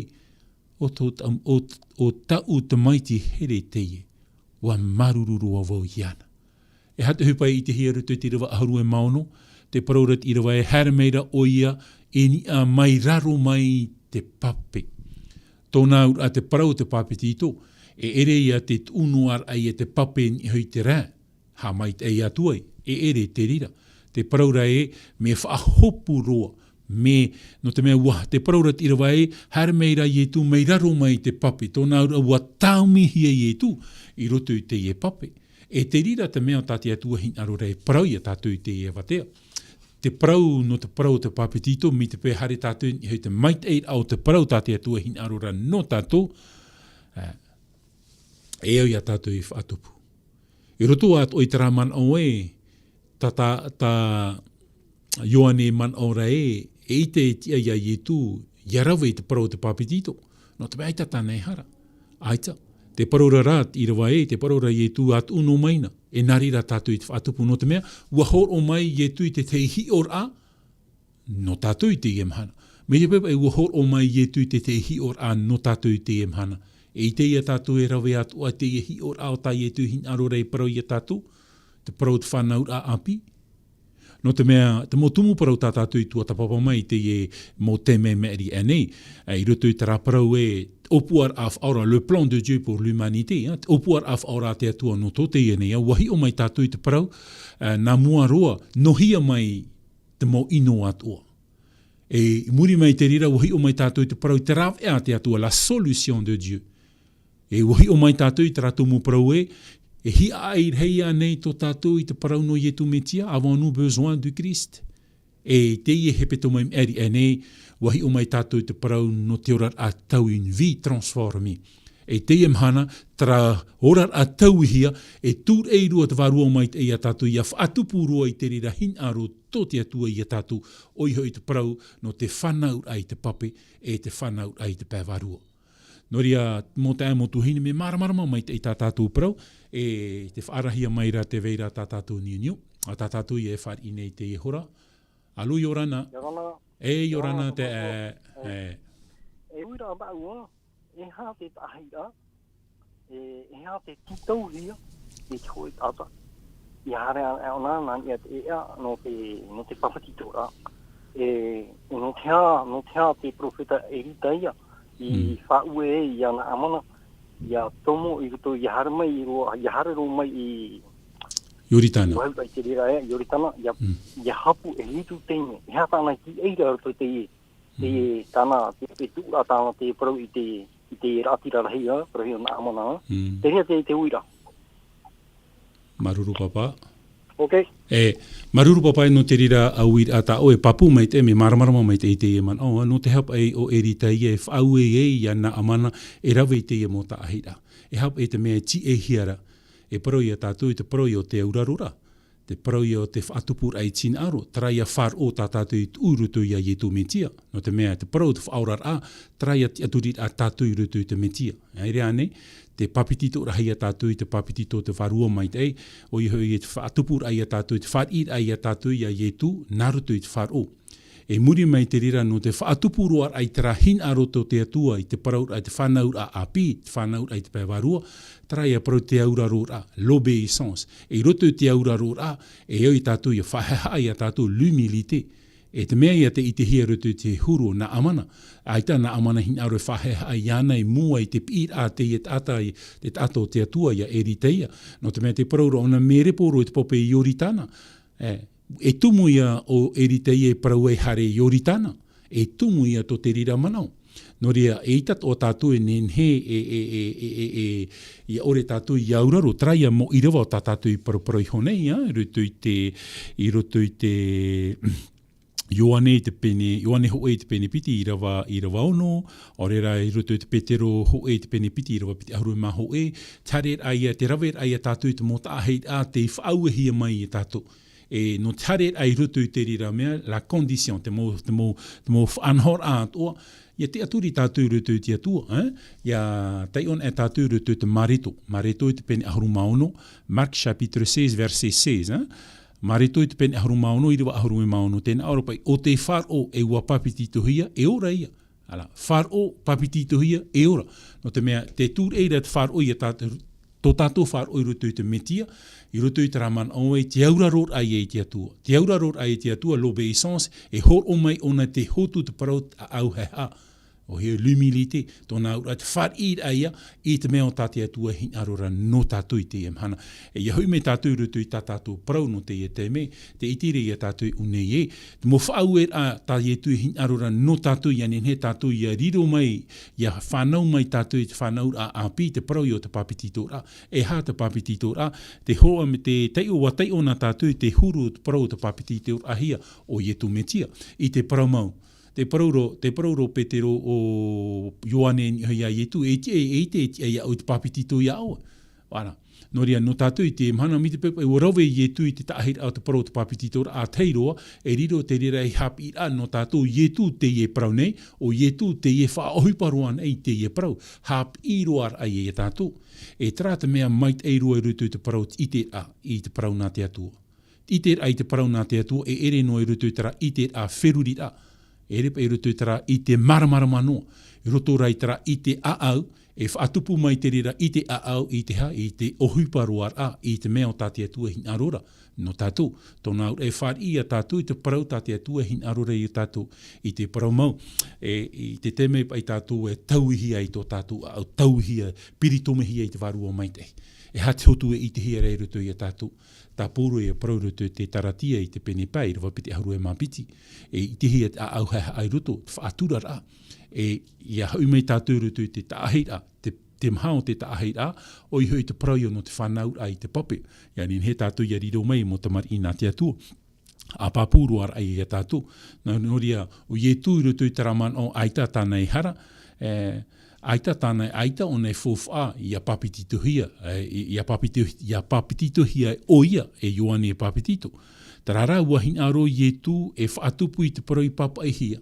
ʻo tō ta-, ʻo, ʻo taʻu tamaiti here teie, ʻua māuruuru roa vau iāna. E aha te ʻohipa i ʻitehia i roto i te ʻīrava ʻahuru e mā ono, tē parau ra te ʻīrava ē, haere mai ra ʻoia i niʻa mai raro mai i te pape. Tōna auraʻa te parau o te papetito, e ʻere ia te tuʻu noa ra ia te pape i niʻa iho i te rae, haʻamaitaʻi atu ai, e ʻere te reira. Tē parau ra ē, mea faʻahopu roa, mea, nō te mea ʻua, tē parau ra te ʻīrava ē, haere mai ra Ietu mai raro mai i te pape, tōna auraʻa ʻua tāumihia Ietu i roto i teie pape. E te reira te mea tā te Atua hinaʻaro ra e parau ia tātou i teie avatea. Te parau, nō te parau o te papetito, mai te peu haere tātou i niʻa i te maitaʻiraʻa o te parau tā te Atua hinaʻaro ra nō tātou, ā, e au ia tātou i faʻatupu. I roto atoʻa i terā manaʻo ē, tā, tā, tā Ioane manaʻo ra ē, eʻita e tiʻa ia Ietu, ʻia rave i te parau o te papetito. Nō te mea ʻaita tāna e hara. ʻAita. Tē parau ra rā te ʻīrava ē, tē parau ra Ietu ʻa tuʻu noa mai na. E nā reira tātou i te faʻatupu nō te mea, ʻua hōroʻa mai Ietu i te tahi hiʻoraʻa, nō tātou i teie mahana. Mai te peu paʻi ʻua hōroʻa mai Ietu i te tahi hiʻoraʻa nō tātou i teie mahana. E ʻite ia tātou e rave atoʻa teie hiʻoraʻa o tā Ietu hinaʻaro ra e parau ia tātou, te parau o te fānauraʻa ʻāpī. Nō te mea, te mau tumu parau tā tātou i tuatāpapa mai i teie mau thème maʻiri aʻenei, ā, i roto i terā parau ē, ʻōpuaraʻa faʻaora, le plan de Dieu pour l'humanité, ā, te ʻōpuaraʻa faʻaora a te Atua nō tō teie nei ao, ʻua hiʻo mai tātou i te parau, ā, nā mua roa, nohia mai te mau ʻino atoʻa. E i muri mai i te reira, ʻua hiʻo mai tātou i te parau i te rāveʻa a te Atua, la solution de Dieu. E ʻua hiʻo mai tātou i terā tumu parau ē, e hiaʻai rahi ānei tō tātou i te parau nō Ietu Metia, avons-nous besoin du Christ? E teie hepetoma maʻiri aʻenei, ʻua hiʻo mai tātou i te parau nō te oraraʻa tau, une vie transformée. E teie mahana, terā oraraʻa tauihia, e tūraʻi roa te Vārua Maitaʻi ia tātou, ʻia faʻatupu roa i te reira hinaʻaro tō te Atua ia tātou, ʻoia hoʻi te parau nō te fānauraʻa i te pape, e te fānauraʻa i te pae vārua. Nō reira, mau taeaʻe, mau tuahine, mea māramarama maitaʻi tā tātou parau, e tē faʻaarahia mai ra tē vai ra tā tātou ʻānioni, ā, tā tātou ia e fāriʻi nei i teie hora. Alo, ʻia ora na. ʻIa ora na. E, ʻia ora na, ʻia ora na te, e, e. E uiraʻa māʻua, e aha te taʻahiraʻa, e, e aha te tītauhia, e te hōʻē taʻata. ʻIa haere anaʻe ʻōna, nā niʻa i te ʻēʻa, nō te, nō te papetitoraʻa. E, e nō te aha, nō te aha te perofeta Eritaia, i Mm. faʻaue ai ia Naamana, ʻia tomo i roto, ʻia haere mai i roa, ʻia haere roa mai i Ioritana. Vau i te reira ē, Ioritana, ʻia, Mm. ʻia hapu e hitu taime. E aha tāna i tīaʻi ra roto i te, te Mm. tāna, te, te tuʻuraʻa tāna, te parau i te, i te raʻatira rahi, ā, parau i ʻō Naamana, ā. Mm. Te reira te, te uiraʻa. Māuruuru pāpā. Ok. E, māuruuru pāpā nō te reira uiraʻa tā ʻoe, e pāpū maitaʻi, mea māramarama maitaʻi i teie manaʻo, ā, nō te aha paʻi ʻo Eritaia e faʻaue ai ia Naamana e rave i teie mau taʻahiraʻa. E aha paʻi te mea e tīaʻihia ra, e parau ia tātou i te parau ʻo te auraroraʻa. Te parau ia o te faʻatupuraʻa i te hinaʻaro, terā ia faʻaroʻo tā tātou i tuʻu i roto ia Ietu Metia. Nō te mea, te parau o te faʻaoraraʻa, terā ia tiʻaturiraʻa tātou i roto i te Metia. E ʻere ānei, te papetitoraʻa ia tātou i te papetito o te Vārua Maitaʻi, ʻoia hoʻi te faʻatupuraʻa ia tātou, te fāriʻiraʻa ia tātou ia Ietu, nā roto i te faʻaroʻo. E muri mai te reira nō te faʻatupu roa raʻa i terā hinaʻaro tō te Atua, i te parauraʻa, i te fānauraʻa ʻāpī, te fānauraʻa i te pae vārua, terā ia parau te auraroraʻa, l'obéissance. E i roto i te auraroraʻa, e au ia tātou ia faʻahaʻehaʻa ia tātou, l'humilité. E te mea ia tē ʻitehia i roto i te huru o Naamana. ʻAita Naamana hinaʻaro e faʻahaʻehaʻa iāna i mua i te piʻiraʻa a teie taʻata, i te taʻata o te Atua ia Eritaia. Nō te mea tē parau ra ʻōna mea repo roa i te pape i Ioritana. E, e tumu ia ʻo Eritaia e parau ai haere i Ioritana. E tumu ia tō te reira manaʻo. Nō reira, eʻita atoʻa tātou e nehenehe e, e, e, e, e, e, ia ʻore tātou ia auraro, terā ia mau ʻīrava o tā tātou i paraparau iho nei, ā, i roto i te, i roto i te, Ioane i te pene, Ioane hōʻē i te pene piti, ʻīrava, ʻīrava ono, ʻaore rā i roto i te Petero hōʻē i te pene piti, ʻīrava piti ʻahuru mā hōʻē, te haereraʻa ia, te raveraʻa ia tātou i te mau taʻahiraʻa tei faʻauehia mai ia tātou. E nō te haereraʻa i roto i te reira mea, la condition, te mau, te mau, te mau faʻanahoraʻa atoʻa, ia tiʻaturi tātou i roto i te Atua, ē? Ia taiʻo anaʻe tātou i roto i te Mareko, Mareko i te pene ʻahuru mā ono, Marc chapitre seize, verset seize, ē? Mareko i te pene ʻahuru mā ono, ʻīrava ʻahuru mā ono, tē nā ʻō ra paʻi, ʻo tē faʻaroʻo ʻe ʻua papetitohia, e ora ia. Ara, faʻaroʻo, papetitohia, e ora. Nō te mea, tē tūraʻi ra te faʻaroʻo ia tātou, tō tātou faʻaroʻo i roto i te Metia, i roto i terā manaʻo ē, te auraroraʻa ia i te Atua. Te auraroraʻa ia i te Atua, l'obéissance, e hōroʻa mai ʻōna tei hotu te parau ʻāʻau haʻehaʻa. ʻOia, l'humilité, tōna auraʻa te fāriʻiraʻa ia, i te mea o tā te Atua e hinaʻaro ra nō tātou i teie mahana. E ia hoʻi mai tātou i roto i tā tātou parau nō teie taime, tē ʻite ra ia tātou i ʻō nei ē, te mau faʻaueraʻa tā Ietu e hinaʻaro ra nō tātou, ia nehenehe tātou ia riro mai, ia fānau mai tātou i te fānauraʻa ʻāpī, te parau ia o te papetitoraʻa. E aha te papetitoraʻa? Te hōroʻa mai, te taiʻo, ʻua taiʻo na tātou i te huru o te parau o te papetitoraʻahia, ʻo Ietu Metia. I te parau mau. Te parau ra, te parau ra Petero ʻo Ioane i niʻa ia Ietu, e ʻite, e ʻite, e ʻite iāʻu i te papetito iā ʻoe. Ara. Nō reira, nō tātou i teie mahana, mai te peu paʻi ʻua rave Ietu i te taʻahiraʻa o te parau o te papetitoraʻa, ʻa tahi roa, e riro te reira ei haʻapiʻiraʻa nō tātou, Ietu teie e parau nei, ʻo Ietu teie e faʻaʻohipa roa anaʻe i teie e parau, haʻapiʻi roa raʻa ia tātou. E terā te mea maitaʻi roa i roto i te parau ʻiteraʻa, i te parau nā te Atua. ʻIteraʻa i te parau nā te Atua, e ʻere noa i roto i terā ʻiteraʻa feruriraʻa, e ʻere paʻi i roto i terā ʻite māramarama noa, i roto rā i terā ʻite ʻāʻau, e faʻatupu mai te reira ʻite ʻāʻau i te aha, i te ʻohipa roa raʻa, i te mea o tā te Atua e hinaʻaro ra nō tātou. Tōna auraʻa e fāriʻi ia tātou i te parau tā te Atua e hinaʻaro ra ia tātou, i te parau mau, e, i te taime paʻi tātou e tauihia i tō tātou ʻāʻau, tauihia, piritomihia i te Vārua Maitaʻi. E aha te hotu e ʻitehia ra i roto ia tātou? Tāpō roa ia parau i roto i te Taratia i te pene pae, ʻīrava piti ʻahuru e mā piti. E ʻitehia te ʻāʻau haʻehaʻa i roto, te faʻaturaraʻa. E ia hoʻi mai tātou i roto i te taʻahiraʻa, te, te maha o te taʻahiraʻa, ʻoia hoʻi te parau ia nō te fānauraʻa i te pape. Ia nehenehe tātou ia riro mai mau tamariʻi nā te Atua. ʻA pāpū roa raʻa ia tātou. Nō, nō reira, ʻo Ietu i roto i terā manaʻo ʻaita tāna e hara, e, ʻaita tāna, ʻaita ʻōna e faufaʻa, ia papetitohia, e, ia papetito-, ia papetitohia ʻoia e Ioane Papetito. Terā rā, ʻua hinaʻaro Ietu e faʻatupu i te parau i pāpaʻihia.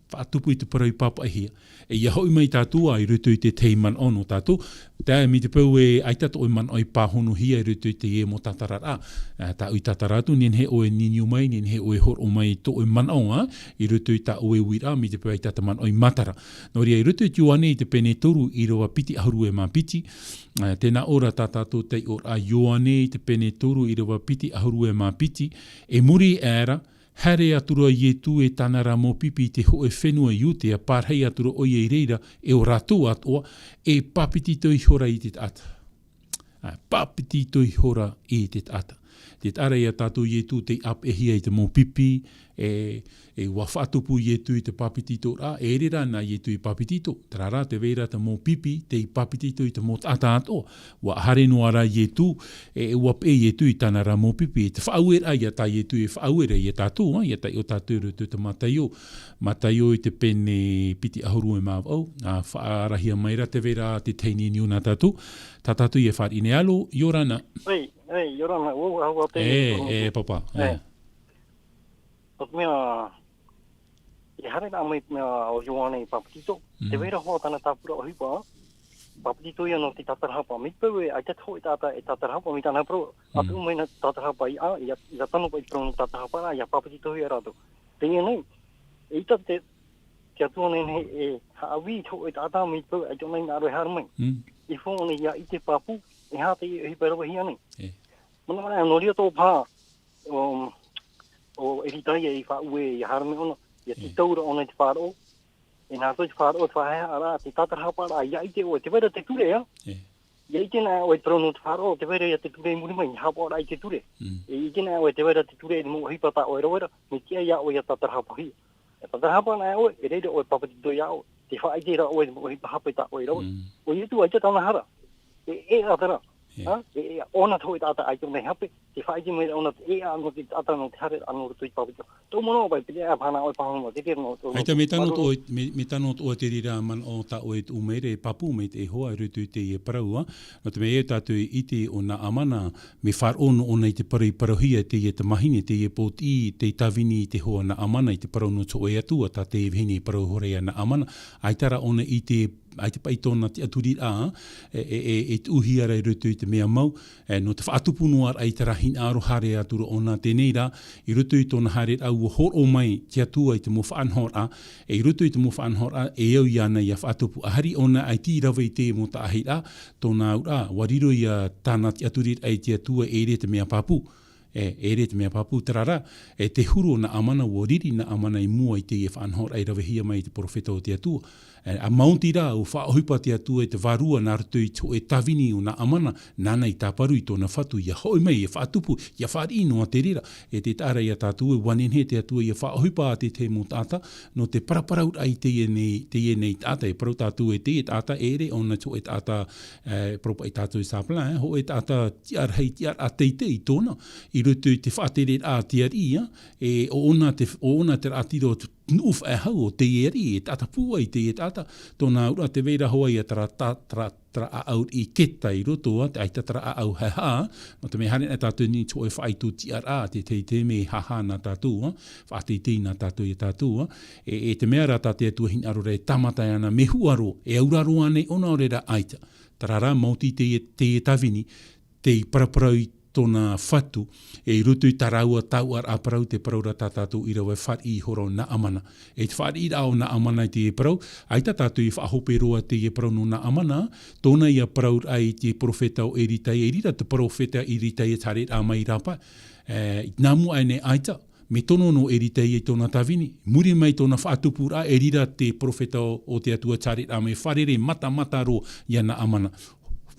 Faʻatupu i te parau i pāpaʻihia. E ia hoʻi mai tātou ā i roto i te tahi manaʻo nō tātou. Tae mai te peu e ʻaita tō ʻoe manaʻo i pāhonohia i roto i teie mau tātararaʻa. Ā, tāʻu i tātara atu, nehenehe ʻoe e niuniu mai, nehenehe ʻoe e hōroʻa mai tō ʻoe manaʻo, ā, i roto i tā ʻoe uiraʻa, mai te peu ʻaita te manaʻo i matara. Nō reira, i roto i te Ioane i te pene toru, ʻīrava piti ʻahuru e mā piti, ā, tē nā ʻō ra tā tātou taiʻoraʻa, Ioane i te pene toru, ʻīrava piti ʻahuru e mā piti, e muri aʻe ra, haere atu ra Ietu e tāna ra mau pipi i te hōʻē fenua Iudea, pārahi atu ra ʻoia i reira, e ʻo rātou atoʻa, e papetito ihora i te taʻata. Ā, papetito ihora i te taʻata. Tē taʻa ra ia tātou Ietu tei ʻāpeʻehia i te mau pipi, E, e ua faʻatupu Ietu i te papetitoraʻa, e ʻere rā nā Ietu i papetito, terā rā te vai ra te mau pipi, tei papetito i te mau taʻata atoʻa. ʻUa haere noa rā Ietu, e, e ʻua peʻe Ietu i tāna rā mau pipi, e te faʻaueraʻa ia tā Ietu e faʻauera ia tātou, ā, ia taiʻo tātou i roto i te Mataio, Mataio i te pene piti ʻahuru e mā vaʻu, ā, faʻaarahia mai rā te vai ra te tahi niuniu nā tātou, tā tātou ia fāriʻi nei, alo, ʻia ora na. Ei, ei, ʻia ora na, ʻua, ʻua, ʻua te E, e, papa, e. E. Nō te mea, e haere rā mai te mea o Ioane i papetito, Mm. te vai ra hoʻi tāna tāpura ʻohipa, papetito ia nō te tātarahapa. Mai te peu e, ʻaita te hōʻē taʻata e tātarahapa, mai tāna parau, Mm. ʻa tuʻu mai nā tātarahapa i, ā, ia, ia tano paʻi te parau nō tātarahapa rā, ia papetitohia rātou. Teie nei, eʻita te, te Atua nei, nei e haʻavī i te hōʻē taʻata mai te peu, ʻaita ʻōna i hinaʻaro e haere mai. Mm. E fou ʻōna ia ʻite pāpū, e aha te ʻohipa e ravehia nei. E. Manaʻo rā, nō reira tō paha, um, ʻo Eritaia i faʻaue, ia haere mai ʻōna, ia Mm. tītau ra ʻōna i te faʻaroʻo. E nā roto i te faʻaroʻo, te faʻahaʻehaʻaraʻa, te tātarahaparaʻa, ia ʻite ʻoe, te vai ra te ture, ā? E. Ia ʻite na ʻoe te parau nō te faʻaroʻo, te vai ra ia te ture i muri mai, haʻapaʻo rā i te ture. Mm. E ʻite na ʻoe te vai ra te ture i te mau ʻohipa tā ʻoe e rave ra, mai te ʻai ia ʻoe ia tātarahapahia. E tātarahapa na ʻoe, e reira ʻoe papetito ia ʻoe. Te faʻaʻite rā ʻoe i te mau ʻohipa hape tā ʻoe e rave. Mm. ʻO Ietu ʻaita tāna hara. E, e ʻēʻa terā. E. Ha? E, e ʻōna te hōʻē taʻata ʻaita ʻōna i hape, te faʻaʻite mai rā ʻōna te ʻēʻa nō te taʻata nō te haere anō roto i te papetito. Tō manaʻo paʻi, piti ʻā pāna ʻoe paha mau, te tira nō tō ʻAita, mea tano tō ʻoe, mea, mea tano tō ʻoe te reira manaʻo tā ʻoe e tuʻu mai ra, e pāpū mai te Iehova, i roto i teie parau, ā. Nō te mea e tātou i ʻite ʻo Naamana, mea faʻaroʻo noa ʻōna i te parau i parauhia e teie tamahine, teie pōtiʻi, tei tāvini i te hoa Naamana, i te parau nō te hōʻē Atua, tā te vahine i parau ihora ia Naamana, ʻaita rā ʻōna i te ʻaita paʻi tōna tiʻaturiraʻa, e, e, e, e tuʻuhia ra i roto i te mea mau, e, nō te faʻatupu noa raʻa i terā hinaʻaro haere atu ra ʻōna teie nei rā, i roto i tōna haereraʻa ʻua hōroʻa mai te Atua i te mau faʻanahoraʻa, e i roto i te mau faʻanahoraʻa, e au iāna ia faʻatupu. ʻA haere ʻōna ʻaita i rave i te mau taʻahiraʻa, tōna auraʻa, ʻua riro ia tāna tiʻaturiraʻa i te Atua, e ʻere te mea pāpū. E, e ʻere te mea pāpū, terā rā, e te huru o Naamana, ʻua riri Naamana i mua i teie faʻanahoraʻa i ravehia mai e te perofeta o te Atua. E, ʻa maoti rā, ʻua faʻaʻohipa te Atua e te vārua nā roto i te hōʻē tāvini o Naamana, nāna i tāparu i tōna fatu, ʻia hoʻi mai, ʻia faʻatupu, ʻia fāriʻi noa te reira. E te taʻa ra ia tātou ē, ʻua nehenehe te Atua ʻia faʻaʻohipa ā te tahi mau taʻata, nō te paraparauraʻa i teie nei, teie nei taʻata, e parau tātou ē teie taʻata, e ʻere ʻōna te hōʻē taʻata, e, parau paʻi tātou i Sāpela, e, hōʻē taʻata tiʻarahi, tiʻaraʻa teitei tōna, i roto i te faʻatereraʻa a te ariʻi, ā, e, ʻo ʻōna te, ʻo ʻōna te raʻatira o te nuʻu faʻehau o teie ariʻi, e taʻata pūai teie taʻata, tōna auraʻa te vai ra hoʻi ia terā, terā, terā ʻāʻau i Keta i roto, ā, te ʻaita terā ʻāʻau haʻehaʻa, nō te mea haere ana tātou nei te hōʻē faʻaitoitoraʻa, te, te, te mea haʻehaʻa nā tātou, ā, faʻateitei nā tātou ia tātou, ā, e, e te mea rā tā te Atua hinaʻaro ra e tāmata ana, mea huʻa roa, e aura roa ānei ʻōna ʻaore rā ʻaita. Terā rā, maoti teie, teie tāvini, tei paraparau i tōna fatu, e i roto i tā rāua taoʻaraʻa parau, te parau ra tā tātou i rave, fāriʻi ihora ʻo Naamana. E te fāriʻiraʻa o Naamana i te parau, ʻaita tātou i faʻahope roa teie parau nō Naamana, tōna ia parauraʻa i te perofeta o Eritaia, i reira te perofeta Eritaia te haereraʻa mai i rāpae. E, nā mua aʻe nei ʻaita, mea tono noa Eritaia i tōna tāvini. Muri mai tōna faʻatupuraʻa, e reira te perofeta o, o te Atua te haereraʻa mai, fārerei matamata roa ia Naamana.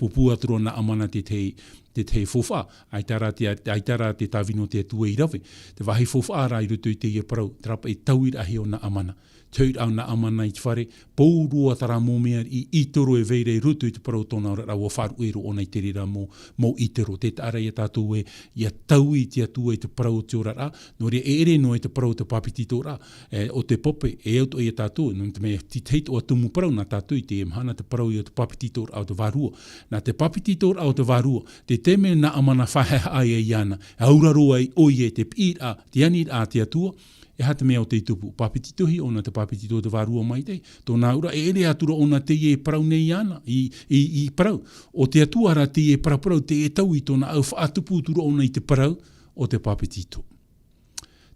Pūpū atu roa Naamana te tahi, te tahi faufaʻa, ʻaita rā te, ʻaita rā te tāvini o te Atua i rave. Te vāhi faufaʻa rā i roto i teie parau, terā paʻi te tauiraʻahia o Naamana. Te hoʻiraʻa o Naamana i te fare, pauroa terā mau mea i, ʻītoro e vai ra i roto i te parau o tōna oraraʻa, ʻua faʻaruʻe roa ʻōna i te reira mau, mau ʻītoro. Te taʻa ra ia tātou ē, ʻia taui te Atua i te parau o te oraraʻa, nō reira e ʻere noa i te parau o te papetitoraʻa, e, o te pape, e au atoʻa ia tātou, nō te mea te tahi atoʻa tumu parau nā tātou i teie mahana, te parau ia o te papetitoraʻa o te Vārua. Nā te papetitoraʻa o te Vārua, te taime Naamana faʻahaʻehaʻa ai iāna, e aura roa ai ʻoia i te piʻiraʻa, te aniraʻa a te Atua, e aha te mea ʻo tei tupu? Papetitohia ʻōna te papetito o te Vārua Maitaʻi. Tōna auraʻa e ʻere atu ra ʻōna teie e parau nei iāna, i, i, i parau. ʻO te Atua rā teie e paraparau, teie e taui i tōna ʻau, faʻatupu atu ra ʻōna i te parau o te papetito.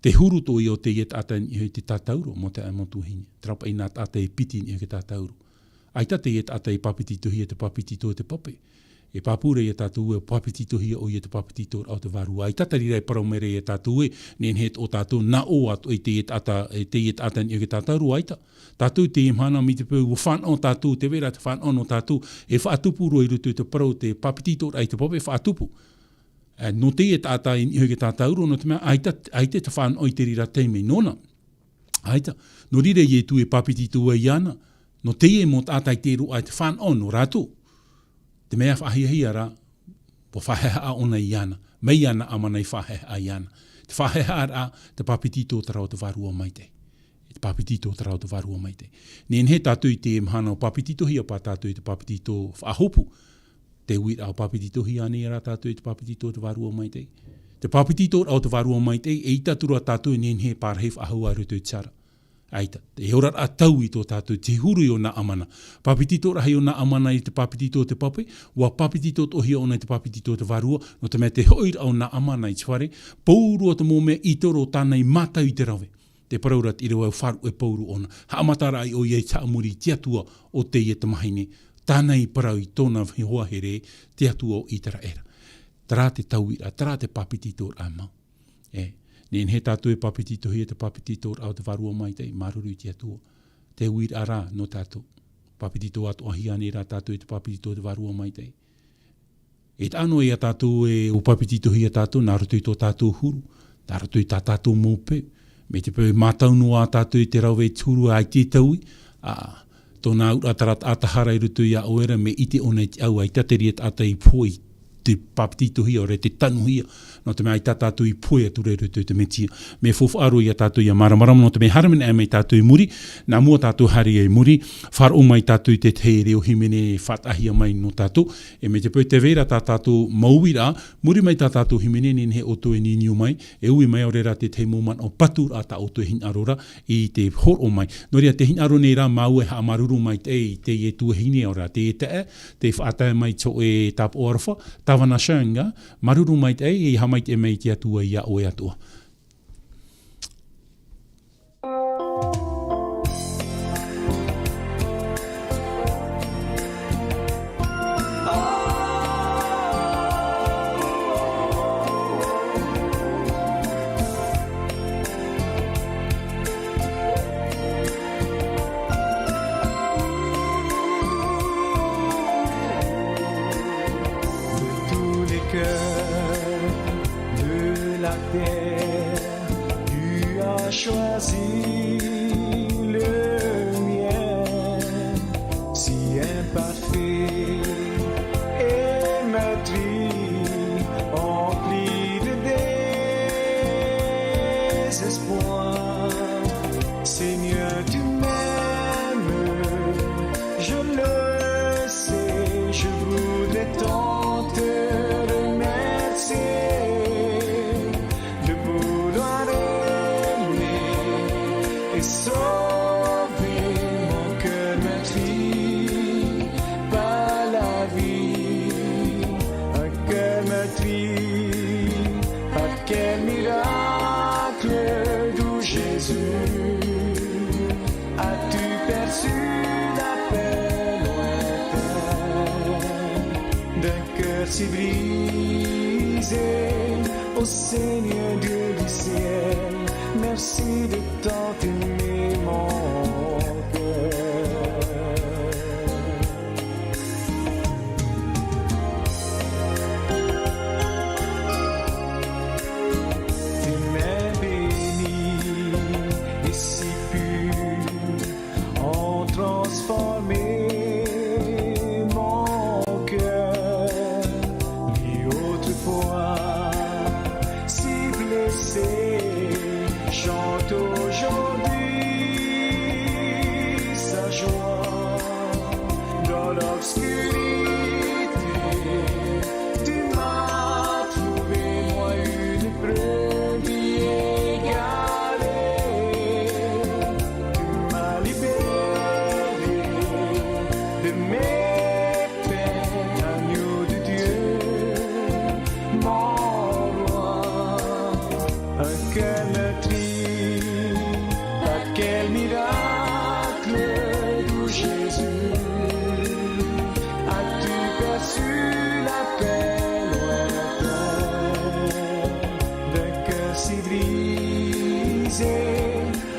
Te huru atoʻa ia o teie taʻata i niʻa i te tātauro, mau taeaʻe, mau tuahine. Terā paʻi nā taʻata e piti i niʻa i te tātauro. ʻAita teie taʻata i papetitohia te papetito o te pape. E pāpū ra ia tātou ē, papetitohia ʻoia i te papetitoraʻa o te Vārua. ʻAita te reira e parau mai ra ia tātou ē, nehenehe atoʻa tātou, nā ʻō atoʻa i teie taʻata, e teie taʻata i niʻa i te tātauro, ʻaita. Tātou i teie mahana mai te peu, ʻua fānaʻo tātou, te vai ra te fānaʻo nō tātou, e faʻatupu roa i roto i te parau, te papetitoraʻa i te pape, faʻatupu. Ā, nō teie taʻata i niʻa iho i te tātauro, nō te mea, ʻaita, ʻaita te fānaʻo i te reira taime nōna. ʻAita, nō reira Ietu e pāpetito ai iāna, nō teie mau taʻata i te roaʻa te fānaʻo nō rātou. Te mea faʻahiahia rā, ʻua faʻahehaʻa ʻōna iāna, mai iāna ʻamana i faʻahehaʻa iāna. Te faʻahehaʻaraʻa, te pāpetito terā o te Vārua Maitaʻi. Te pāpetito terā o te Vārua Maitaʻi. Nehenehe tātou i te mahana ʻo pāpetitohia paʻi tātou i te pāpetito faʻahopu. Te uiraʻa ʻo pāpetitohia ānei rā tātou i te pāpetito o te Vārua Maitaʻi. Te pāpetitoraʻa o te Vārua Maitaʻi, eʻita atu ra tātou e nehenehe e pārahi faʻahou i roto i te hara. ʻAita, e oraraʻa taui tō tātou, te huru i ʻōna ʻamana. Pāpetitoraʻa i ʻōna ʻamana i te pāpetito o te pape, ʻua pāpetitohia ʻōna i te pāpetito o te Vārua, nō te mea te hoʻiraʻa o ʻōna ʻamana i te fare, pauroa te mau mea i toro tāna i mātau i te rave. Te parau ra te ʻīrava ʻua faʻaruʻe pauroa ʻōna. Haʻamataraʻa ʻoia i te haʻamori i te Atua o teie tamahine. Tāna i parau i tōna hoa here, te Atua o ʻĪteraʻera. Terā te tauiraʻa, terā te pāpetitoraʻa mau. E, nehenehe tātou e pāpetitohia te pāpetitoraʻa o te Vārua Maitaʻi, māuruuru i te Atua. Te uiraʻa rā nō tātou. Pāpetito atoʻahia ānei rā tātou i te pāpetito o te Vārua Maitaʻi. E taʻa noa ia tātou e ʻua pāpetitohia tātou, nā roto i tō tātou huru, nā roto i tā tātou mau peu. Mai te peu e mātau noa tātou i te rave i te huru ʻaita e taui, ā, tōna auraʻa terā taʻata hara i roto iā ʻoe ra, mea ʻite ʻōna i te ʻau, ʻaita te reira taʻata i pohe i te pāpetitohia, ʻaore rā te tanuhia, nō te mea ʻaita tātou i pohe atu ra i roto i te Mesia. Mea faufaʻa roa ia tātou ʻia māramarama, nō te mea haere mai nei tātou i muri, nā mua tātou haere i muri, faʻaroʻo mai tātou i te tahi reo hīmene faʻataʻahia mai nō tātou, e mai te peu tē vai ra tā tātou mau uiraʻa, muri mai tā tātou hīmene, nehenehe ʻoutou e niuniu mai, e ui mai, ʻaore rā te tahi mau manaʻo paturaʻa tā ʻoutou e hinaʻaro ra i te hōroʻa mai. Nō reira, tē hinaʻaro nei ra māua e haʻamāuruuru maitaʻi i teie tuahine, ʻaore rā teie taeaʻe, tē faʻatae mai i te hōʻē tāpaʻo aroha, Tāvana Shanga, māuruuru maitaʻi, e haʻamaitaʻi mai te Atua ia ʻoe atoʻa. De tous les cœurs de la terre, tu as choisi le mien, si imparfait et meurtri, empli de désespoir. Seigneur, tu m'aimes, je le sais, je voudrais tant te remercier de vouloir aimer et sauver mon cœur meurtri par la vie. Un cœur meurtri par quel miracle doux, Jésus, as-tu perçu l'appel lointain d'un cœur si brisé? Ô Seigneur Dieu du ciel, merci de tant aimer mon cœur. Tes mains bénies et si pures ont transformé mon cœur. Lui autrefois si blessé chante aujourd'hui sa joie. Dans l'obscurité, tu m'as trouvé, moi, une brebis égarée. Tu m'as libéré de mes peines, agneau de Dieu, mon roi. Un cœur meurtri par quel miracle doux, Jésus, as-tu perçu l'appel lointain d'un cœur si brisé?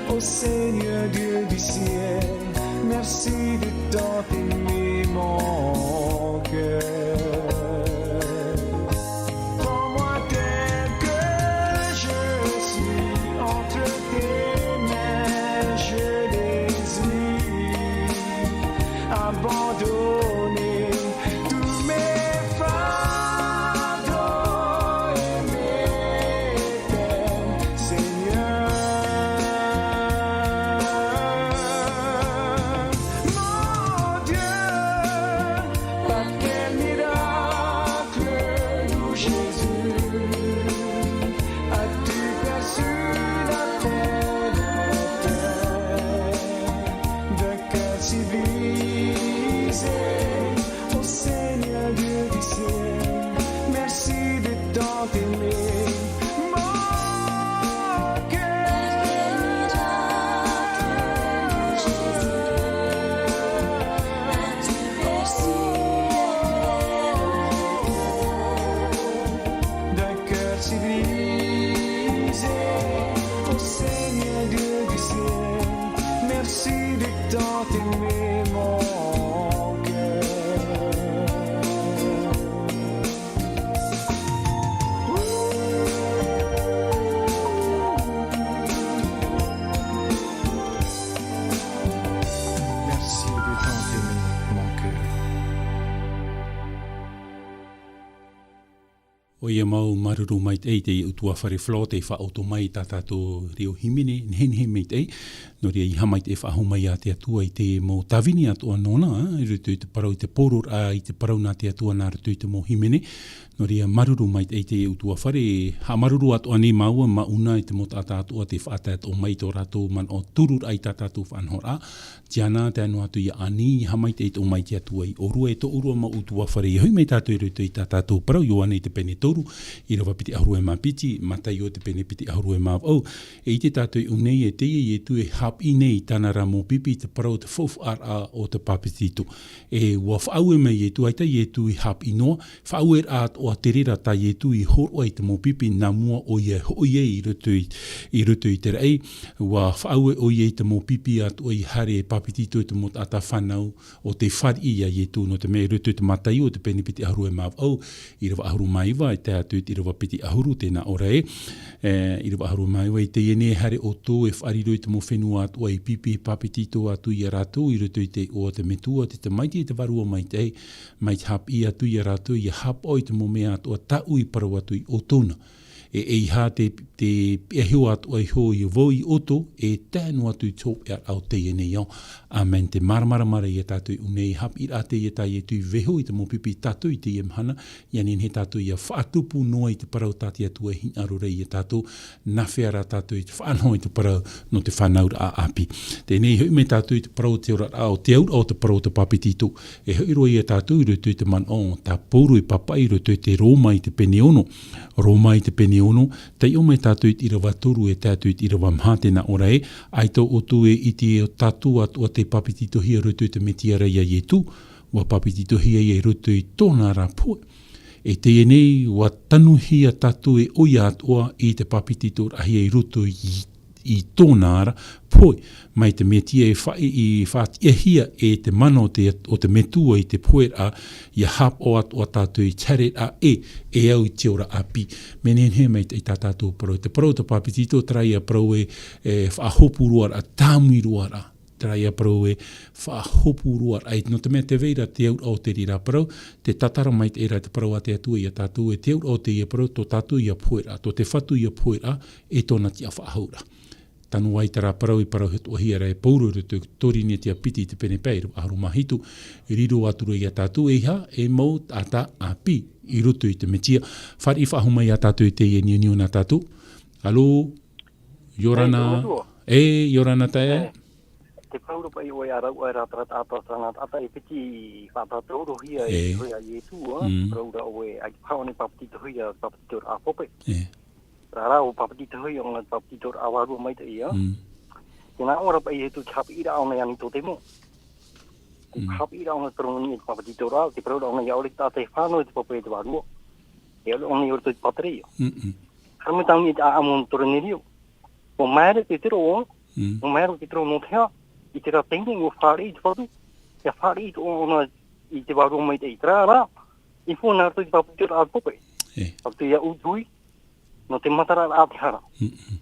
Ô Seigneur Dieu du ciel, merci de tant aimer mon cœur. Prends-moi Merci brisé, ô Seigneur Dieu du ciel. Merci de tant aimer mon cœur. D'un cœur si brisé, ô Seigneur Dieu du ciel, merci de tant aimer mon cœur. Merci de tant aimer mon cœur. ʻOia mau māuruuru maitaʻi i te ʻutuāfare Flow tei faʻaʻoto mai i tā tātou reo hīmene, nehenehe maitaʻi. Nō reira, ʻia haʻamaitaʻi e faʻahou mai ia te Atua i te mau tāvini atoʻa nōna, ā, i roto i te parau, i te poroʻraʻa, i te parau nā te Atua nā roto i te mau hīmene. Nō reira, māuruuru maitaʻi i te ʻutuāfare, haʻamāuruuru atoʻa nei māua, māʻuna i te mau taʻata atoʻa tei faʻatae atoʻa mai i tō rātou manaʻo turuʻraʻa i tā tātou faʻanahoraʻa. Tiana, tae noa atu ia Ani, ʻia haʻamaitaʻi atoʻa mai te Atua i ʻōrua, e tō ʻōrua mau ʻutuāfare. ʻIa hoʻi mai tātou i roto i tā tātou parau, Ioane i te pene toru, ʻīrava piti ʻahuru e mā piti, Mataio i te pene piti ʻahuru e mā vaʻu. E ʻite tātou i ʻō nei, e teie Ietu e haʻapiʻi nei i tāna ra mau pipi i te parau o te faufaʻaraʻa o te papetito. E ʻua faʻaue mai Ietu, ʻaita Ietu i haʻapiʻi noa, faʻaueraʻa atoʻa te reira tā Ietu i hōroʻa i te mau pipi nā mua ʻoia e hoʻi ai i roto i, i roto i te raʻi. ʻUa faʻaue ʻoia i te mau pipi atoʻa i haere e papetito i te mau taʻata fānau o tei fāriʻi ia Ietu, nō te mea i roto i te Mataio, te pene piti ʻahuru e mā vaʻu, ʻīrava ʻahuru mā iva, e tae atu i te ʻīrava piti ʻahuru, tē nā ʻō ra ē, e, ʻīrava ʻahuru mā iva, i teie nei e haere ʻoutou e faʻariro i te mau fenua atoʻa i pipi, e papetito atu ia rātou i roto i te iʻoa o te Metua, te Tamaiti, e te Vārua Maitaʻi, mai te haʻapiʻi atu ia rātou, ʻia haʻapaʻo i te mau mea atoʻa tāʻu i parau atu ia ʻoutou na. E, e ʻeiaha te, te peʻahiʻo atoʻa iho ia vau ia ʻoutou, e tae noa atu i te hopeʻaraʻa o teie nei ao. ʻĀmene. Tē māramarama ra ia tātou i ʻō nei, haʻapiʻiraʻa teie tā Ietu i vaiiho i te mau pipi ia tātou i teie mahana, ʻia nehenehe tātou ʻia faʻatupu noa i te parau tā te Atua e hinaʻaro ra ia tātou, nāfea rā tātou i te faʻanaho i te parau nō te fānauraʻa ʻāpī. Teie nei, hoʻi mai tātou i te parau o te oraraʻa, o te auraʻa o te parau o te papetito. E hoʻi roa ia tātou i roto i te manaʻo tā Pauro i pāpaʻi i roto i te Roma i te pene ono. Roma i te pene ono, taiʻo mai tātou i te ʻīrava toru e tae atu i te ʻīrava maha, tē nā ʻō ra ē, ʻaita ʻoutou e ʻite ʻo tātou atoʻa tei papetitohia i roto i te Mesia ra ia Ietu, ʻua papetitohia ia i roto i tōna ra pohe. E teie nei, ʻua tanuhia tātou e ʻoia atoʻa i te papetitoraʻahia i roto i, i tōna ra pohe, mai te Mesia e faʻi-, i faʻatiʻahia e te mana o te, o te Metua i te poheraʻa, ʻia haʻapaʻo atoʻa tātou i te haereraʻa ʻē, e au i te ora ʻāpī. Mea nehenehe maitaʻi tā tātou parau, te parau o te papetito, terā ia parau e, e faʻahopu roa ra, tāmui roa ra. Terā ia parau e faʻahopu roa ra, ʻaita, nō te mea tē vai ra te auraʻa o te reira parau, tē tatara maitaʻi ra te parau a te Atua ia tātou, e te auraʻa o teie parau, tō tātou ia poheraʻa, tō te Fatu ia poheraʻa, e tōna tiʻafaʻahouraʻa. Tano ai terā parau i parau-, parauhia ra e Pauro i roto i te Korinetia piti i te pene pae ʻahuru mā hitu, riro atu ra ia tātou e ʻeiaha, e mau taʻata ʻāpī i roto i te Mesia. Fāriʻi faʻahou mai ia tātou i teie ʻāniʻoni nā tātou. Alo? ʻIa ora na. Ei, ʻia ora na. E, ʻia ora na taeaʻe. E. Te parau ra paʻi ʻoe ʻa rāua e rātarata ʻāpī tāna taʻata e piti i faʻatātaurohia e te hōʻē a Ietu, ā, te parau ra ʻoe, ʻaita paha ʻōna i papetitohia, papetitoraʻa pope. E. Terā rā, ʻua papetitohia ʻōna i te papetitoraʻa Vārua Maitaʻi, ā. Tē nā ʻō ra paʻi Ietu te haʻapiʻiraʻa ʻōna ia Nikotemo. Te haʻapiʻiraʻa ʻōna i te parau nō niʻa i te papetitoraʻa, te parau ra ʻōna ʻia ʻore te taʻata e fānau i te pope e te Vārua. E ʻore ʻōna i roto i te pātireia. Haere mai tāna i niʻa i te ʻāʻamu o Koronerio. ʻUa maere Petero, ʻua maere Petero nō te aha, i terā taime, ʻua fāriʻi te Fatu, ʻia fāriʻi atoʻa ʻōna i te Vārua Maitaʻi. Terā rā, i fānau nā roto i te papetitoraʻa pope. E. Papetitoraʻa ʻutuʻi, nō te matararaʻa te hara.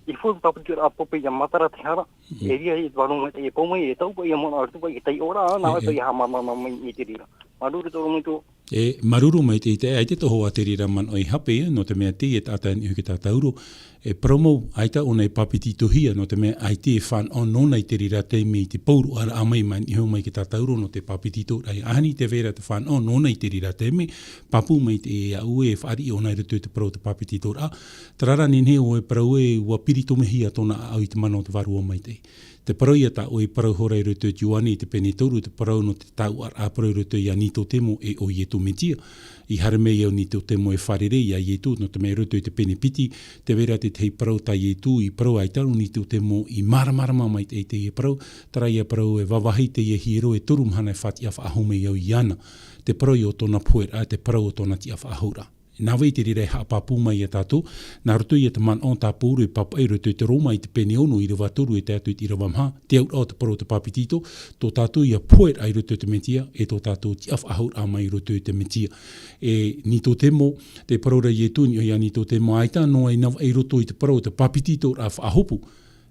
I fānau papetitoraʻa pope ʻia matara te hara, e riro ai te Vārua Maitaʻi e pau mai, e tau paʻi ia manaʻo atu paʻi i te taiʻoraʻa, nā ʻō paʻi ia haʻamāmā mai i te reira. Māuruuru tō ʻoe mau utu. E, māuruuru maitaʻi, ʻaita e tō ʻoe terā manaʻo i hape, nō te mea teie taʻata i niʻa i te tātauro. E parau mau, ʻaita ʻōna i papetitohia, nō te mea ʻaita e fānaʻo nōna i te reira taime i te pauroʻaraʻa mai, mai niʻa iho mai i te tātauro nō te papetitoraʻa. ʻAhani tē vai ra te fānaʻo nōna i te reira taime, pāpū maitaʻi iāʻu e fāriʻi ʻōna i roto i te parau o te papetitoraʻa. Terā rā, nehenehe ʻoe e parau ē, ʻua piritomihia tōna ʻāʻau i te mana o te Vārua Maitaʻi. Te parau ia tā ʻoe i parau hora i roto i te Ioane i te pene toru, te parau nō te tāuʻaraʻa parau i roto ia Nitotemo e ʻo Ietu Metia. I haere mai au Nitotemo e fārerei ia Ietu, nō te mea i roto i te pene piti, tē vai ra te tahi parau tā Ietu i parau, ʻaita rā Nitotemo i māramarama mai i teie parau, terā ia parau e vāvāhi teie hiero e toru mahana e faʻatiʻa faʻahou mai au iāna. Te parau ia ʻo tōna poheraʻa, te parau ʻo tōna tiʻa faʻahouraʻa. Nā vai te reira e haʻapāpū mai ia tātou, nā roto ia te manaʻo tā Pauro e pāpaʻi i roto i te Roma i te pene ono, ʻīrava toru e tae atu i te ʻīrava maha, te auraʻa o te parau o te pāpetito, tō tātou ia poheraʻa i roto i te Metia, e tō tātou tiʻa faʻahouraʻa mai i roto i te Metia. E Nitotemo, tē parau ra Ietu, niʻa ia Nitotemo, ʻaita noa i navaʻi i roto i te parau o te pāpetitoraʻa faʻahopu,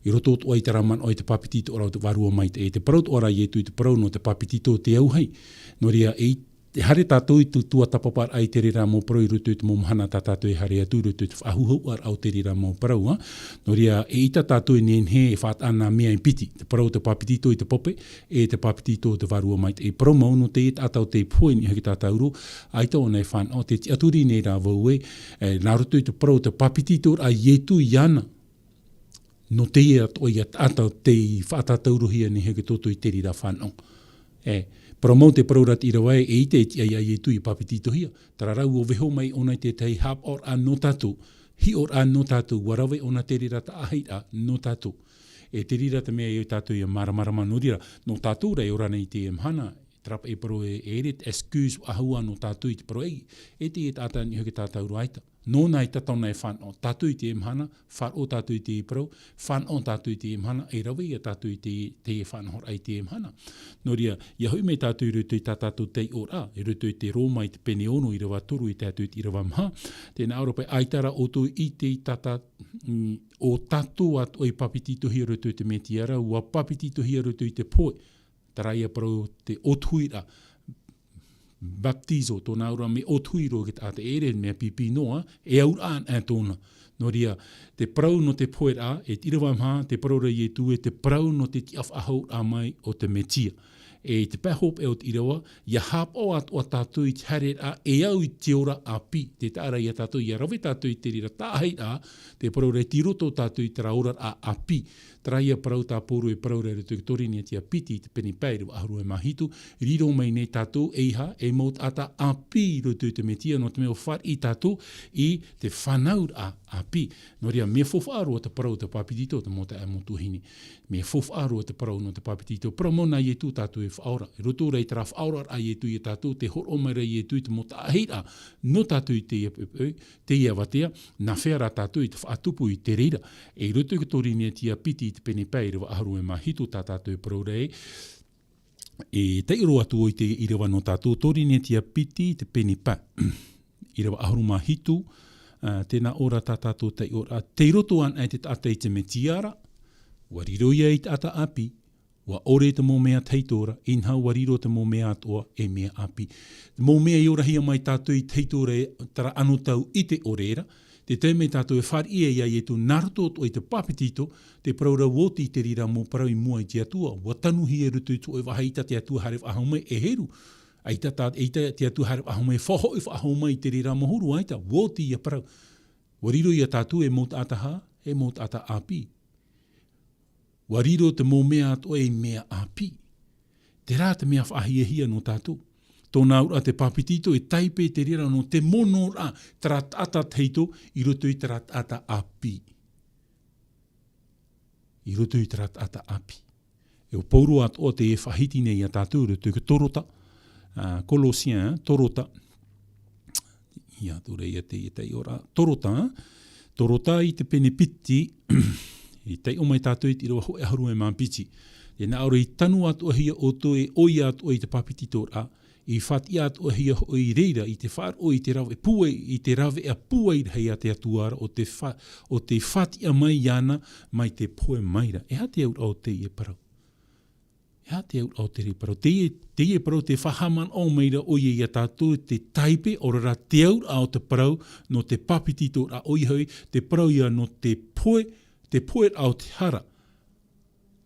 i roto atoʻa i terā manaʻo i te pāpetitoraʻa o te Vārua Maitaʻi, e te parau atoʻa ra Ietu i te parau nō te pāpetito te auahi. Nō reira, e te haere tātou i te tuatāpaparaʻa i te reira mau parau i roto i te mau mahana tā tātou e haere atu i roto i te faʻahauhauaraʻa o te reira mau parau, ā. Nō reira, eʻita tātou e nehenehe e faʻataʻa nā mea e piti, te parau o te pāpetito i te pape, e te pāpetito o te Vārua Maitaʻi. Parau mau nō teie taʻata ʻo tei pohe i niʻa i te tātauro, ʻaita ʻōna e fānaʻo, tē tiʻaturi nei rā vau ē, e, nā roto i te parau o te pāpetitoraʻa a Ietu iāna. Nō teie atoʻa ia taʻata tei faʻatātaurohia nei hoʻi tō tātou i te reira fānaʻo. E, parau mau te parau ra te ʻīrava ē, eʻita e tiʻa ia Ietu i pāpetitohia. Terā rā, ʻua vaiiho mai ʻōna i te tahi haʻapaʻoraʻa nō tātou, hiʻoraʻa nō tātou, ʻua rave ʻōna te reira taʻahiraʻa nō tātou. E te reira te mea ia tātou ia māramarama, nō reira, nō tātou rā e ora nei i teie mahana, terā paʻi parau e, e ʻere te excuse faʻahou nō tātou i te parau ē, e teie taʻata i niʻa i te tātauro, ʻaita. Nōna ʻaita tōna e fānaʻo. Tātou i teie mahana, faʻaroʻo tātou i teie parau, fānaʻo tātou i teie mahana, e rave ia tātou i te, teie faʻanahoraʻa i teie mahana. Nō reira, ʻia hoʻi mai tātou i roto i tā tātou taiʻoraʻa, i roto i te Roma i te pene ono, ʻīrava toru e tae atu i te ʻīrava maha, tē nā ʻō ra paʻi, ʻaita rā ʻoutou i ʻite i tā tā-, mm, ʻo tātou atoʻa i pāpetitohia i roto i te Metia ra, ʻua pāpetitohia i roto i te pohe, terā ia parau te ʻōtuhiraʻa, baptizo, tōna auraʻa mea ʻōtuhi roa te taʻata, e ʻere mea pipi noa, e auraʻa anaʻe tōna. Nō reira, te parau nō te poheraʻa, e te ʻīrava maha, tē parau ra Ietu ē te parau nō te tiʻa faʻahouraʻa mai o te Metia. E i te pae hopeʻa o te ʻīrava, ʻia haʻapaʻo atoʻa tātou i te haereraʻa e au i te ora ʻāpī. Tē taʻa ra ia tātou, ʻia rave tātou i te reira taʻahiraʻa, tē parau ra tei roto tātou i terā oraraʻa ʻāpī. Terā ia parau tā Pauro e parau ra i roto i te Korinetia piti i te pene pae ʻīrava ʻahuru e mā hitu, riro mai nei tātou eiaha ei mau taʻata ʻāpī i roto i te Metia, nō te mea ʻua fāriʻi tātou i te fānauraʻa ʻāpī. Nō reira, mea faufaʻa roa te parau o te pāpetito, te mau taeaʻe, mau tuahine. Mea faufaʻa roa te parau nō te pāpetito. Parau mau nā Ietu tātou e faʻaora. I roto rā i terā faʻaoraraʻa a Ietu ia tātou, tē hōroʻa mai ra Ietu i te mau taʻahiraʻa nō tātou i teie, teie avatea, nā hea rā tātou i te faʻatupu i te reira. E i roto i te Korinetia piti i te pene pae ʻīrava ʻahuru e mā hitu tā tātou e parau ra ē, e taiʻo roa atu i te ʻīrava nō tātou, Korinetia piti i te pene pae ʻīrava ʻahuru mā hitu, ā, tē nā ʻō ra tā tātou taiʻoraʻa, tei roto anaʻe te taʻata i te Metia ra, ʻua riro ia ei taʻata ʻāpī, ʻua ʻore te mau mea tahito ra, inaha ʻua riro te mau mea atoʻa ei mea ʻāpī. Te mau mea i orahia mai tātou i tahito ra, terā anotau i te ʻore ra, tē tae mai tātou e fāriʻi ia Ietu nā roto atoʻa i te pāpetito, tē parau ra ʻua oti te reira mau parau i mua i te Atua, ʻua tanuhia i roto i te hōʻē vāhi, ʻaita te Atua haere faʻahou mai e heru, ʻaita tā, ʻaita te Atua haere faʻahou mai, faʻahoʻi faʻahou mai i te reira mau huru, ʻaita, ʻua oti ia parau. ʻUa riro ia tātou ei mau taʻata hā, ei mau taʻata ʻāpī. ʻUa riro te mau mea atoʻa ei mea ʻāpī. Terā te mea faʻahiahia nō tātou. Tōna auraʻa te pāpetito e taipe te reira nō te monoraʻa, terā taʻata tahito i roto i terā taʻata ʻāpī. I roto i terā taʻata ʻāpī. E ʻo Pauro atoʻa tē faʻahiti nei ia tātou i roto i te Torota, ā, Colossiens, Torota. ʻIa, atu ra ia te, ia taiʻoraʻa. Torota, Torota i te pene piti, i taiʻo mai tātou i te ʻīrava hōʻē ʻahuru e mā piti. Tē nā ʻō ra, i tanu atoʻahia ʻoutou e ʻoia atoʻa i te pāpetitoraʻa, i faʻatiʻa atoʻahia hoʻi i reira, i te faʻaroʻo i te rave pūai, i te raveʻa pūai rahi a te Atua ra, ʻo tei fa-, ʻo tei faʻatiʻa mai iāna, mai te pohe mai ra. E aha te auraʻa o teie parau? E aha te auraʻa o teie parau? Teie, teie parau tē faʻahaʻamanaʻo mai ra ʻoia ia tātou te taipe, ʻaore rā te auraʻa o te parau nō te pāpetitoraʻa, ʻoia hoʻi, te parau ia nō te pohe, te poheraʻa o te hara.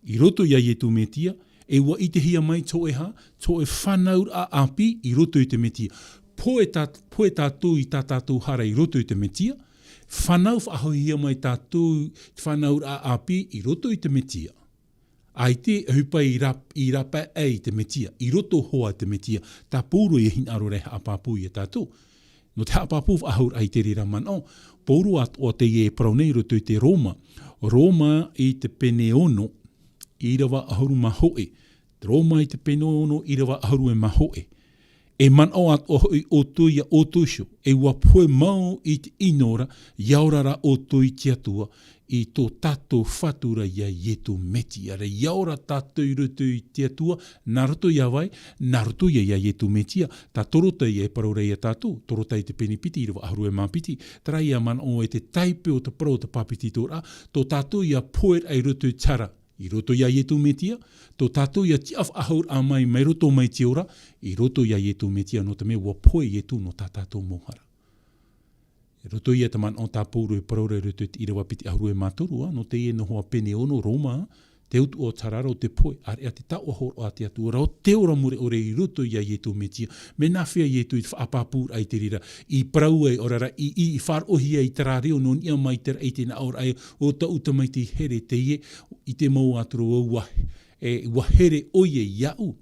I roto ia Ietu Metia, e ʻua ʻitehia mai te hōʻē hā, te hōʻē fānauraʻa ʻāpī i roto i te Metia. Pohe tā-, pohe tātou i tā tātou hara i roto i te Metia, fānau faʻahouhia mai tātou te fānauraʻa ʻāpī i roto i te Metia. ʻAita e ʻohipa i rā-, i rāpae i te Mesia, i roto hoʻi te Mesia, tā Pauro ia hinaʻaro ra e haʻapāpū ia tātou. Nō te haʻapāpū faʻahou ra i te reira manaʻo, Pauro atoʻa teie e parau nei i roto i te Roma. Roma i te pene ono, ʻīrava ʻahuru mā hōʻē. Roma i te pene ono, ʻīrava ʻahuru e mā hōʻē. E manaʻo atoʻa hoʻi ʻoutou ia ʻoutou iho, e ʻua pohe mau i te ʻino ra, ʻia ora rā ʻoutou i te Atua, i tō tātou Fatu ra ia Iesu Mesia. Ra ʻia ora tātou i roto i te Atua, nā roto ia vai, nā roto ia ia Iesu Mesia, tā Torotai e parau ra ia tātou, Torotai te pene piti, ʻīrava ʻahuru e mā piti, terā ia manaʻo e te taipe o te parau o te papetitoraʻa, tō tātou ia pohe ra i roto i te hara, i roto ia Iesu Mesia, tō tātou ia tiʻa faʻahou ra mai, mai roto mai te ora, i roto ia Iesu Mesia, nō te mea ʻua pohe Iesu nō tā tātou mau hara. I roto ia te manaʻo tā Pauro e parau ra i roto i te ʻīrava piti ʻahuru e mā toru, ā, nō teie noa pene ono Roma, te utuʻa o te hara ra ʻo te pohe, ʻāreʻa te taoʻa hōroʻa a te Atua ra, ʻo te ora mure ʻore i roto ia Iesu Mesia, mea nāfea Iesu i te faʻapāpūraʻa i te reira, i parau ai, ʻaore rā, i, i, i faʻaroʻohia i terā reo nō niʻa mai terā i te nāʻōraʻa ē, ʻo tāʻu tamaiti here teie, ʻite mau atu ra vau, ʻua, e, ʻua here ʻoia iāʻu.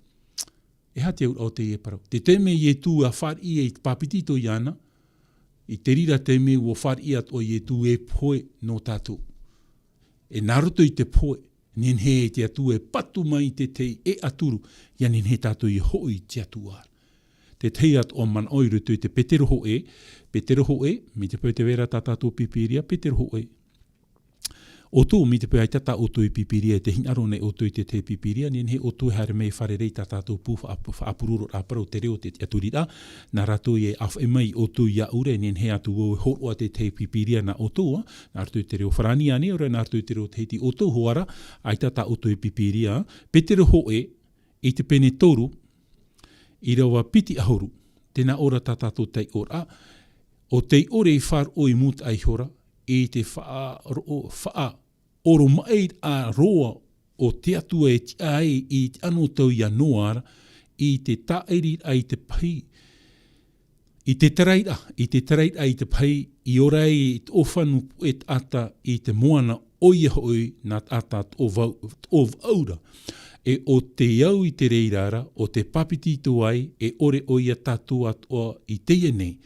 E aha te auraʻa o teie parau? Te taime Iesu ʻa fāriʻi ai te papetito iāna, i te reira taime ʻua fāriʻi atoʻa Iesu e pohe nō tātou. E nā roto i te pohe, nehenehe te Atua e patu mai i te tahi e ʻaturu, ʻia nehenehe tātou ia hoʻi i te Atua ra. Te tahi atoʻa manaʻo i roto i te Petero hōʻē, Petero hōʻē, mai te peu tē vai ra tā tātou Pīpīria, Petero hōʻē. ʻOutou, mai te peu ʻaita tā ʻoutou i Pīpīria, e te hinaʻaro nei ʻoutou i te tahi Pīpīria, nehenehe ʻoutou e haere mai e fārerei i tā tātou pū faʻa-, faʻapurororaʻa parau, te reo o te tiʻaturiraʻa, nā rātou e ʻāfaʻi mai ʻoutou iāʻu ra, e nehenehe atu vau e hōroʻa te tahi Pīpīria nā ʻoutou, ā, nā rātou i te reo Farāni ānei, ʻaore rā nā rātou i te reo Tahiti, ʻoutou hoʻi ra, ʻaita tā ʻoutou i Pīpīria, Petero hōʻē, i te pene toru, ʻīrava piti ʻahuru, tē nā ʻō ra tā tātou taiʻoraʻa, ʻo tei ʻore i faʻaroʻo i mūtaʻa iho ra, i te faʻaroʻo, faʻaoromaʻiraʻa roa o te Atua e tiʻa ai i te anotau iā Noa ra, i te tāʻiriraʻa i te pahī, i te tarairaʻa, i te tarairaʻa i te pahī, i ora ai i te ʻōfanu puʻe taʻata i te moana, ʻoia hoʻi nā taʻata toʻo vau-, toʻo vaʻu ra. E ʻo te au i te reira ra, ʻo te papetito ai, e ʻore ʻoia tātou atoʻa i teie nei.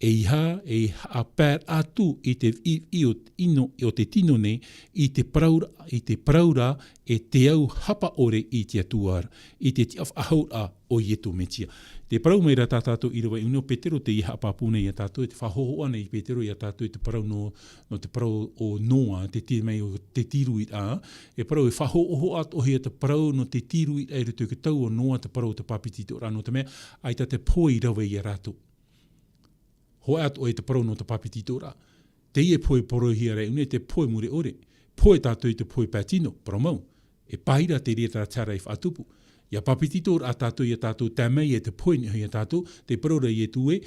ʻEiaha, e haʻapaeraʻa atu i te viʻiviʻi o te ʻino, o te tino nei, i te parau ra, i te parau ra, e te au hapa ʻore i te Atua ra, i te tiʻa faʻahou ra, ʻo Iesu Mesia. Tē parau mai ra tā tātou ʻīrava ʻe ʻōna o Petero, teie haʻapāpū nei iā tātou, e tē faʻahohoʻa nei Petero iā tātou i te parau nō, nō te parau o Noa, te tī-, mai o te tīruiraʻa, e parau e faʻahohoʻa atoʻa hia te parau nō te tīruiraʻa i roto i te tau o Noa, te parau o te papetitoraʻa, nō te mea, ʻaita te pohe i rave iā rātou. Hōʻē atoʻa i te parau nō te papetitoraʻa. Teie pohe e parauhia ra e ʻōna, te pohe mure ʻore. Pohe tātou i te pohe pae tino, parau mau. E paʻi ra te reira terā i faʻatupu. ʻIa papetitoraʻa tātou, ʻia tātou tae mai i te pohe nei iā tātou, tē parau ra Iesu ē,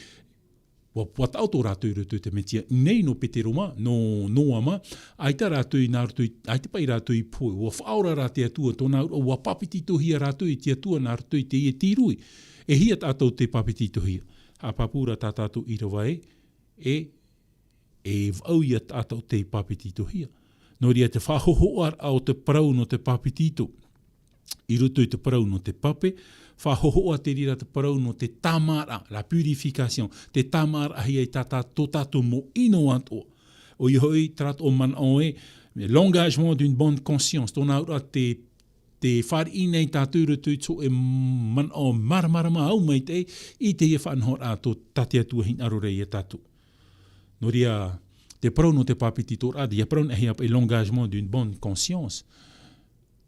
ʻua, ʻua taʻoto rātou i roto i te Mesia. Nei nō Petero mā, nō Noa mā, ʻaita rātou i nā roto i, ʻaita paʻi rātou i pohe. ʻUa faʻaora rā te Atua, tōna auraʻa, ʻua papetitohia rātou e te Atua nā roto i teie tīrui. E hia tātou tē papetitohia? Haʻapāpū ra tā tātou ʻīrava ē, e, e vaʻu ia tātou tei papetitohia. Nō reira te faʻahohoʻaraʻa o te parau nō te papetito, i roto i te parau nō te pape, faʻahohoʻa te reira te parau nō te tāmāraʻa, la purification, te tāmāraʻahia i tā tā-, tō tātou mau ʻino atoʻa. ʻOia hoʻi, terā atoʻa manaʻo ē, l'engagement d'une bonne conscience, tōna auraʻa te, te fāriʻi nei tātou i roto i te hōʻē manaʻo māramarama, au maitaʻi, i teie faʻanahoraʻa tō tā te Atua hinaʻaro ra iā tātou. Nō reira, te parau nō te papetitoraʻa, ʻia parau nei hia paʻi l'engagement d'une bonne conscience.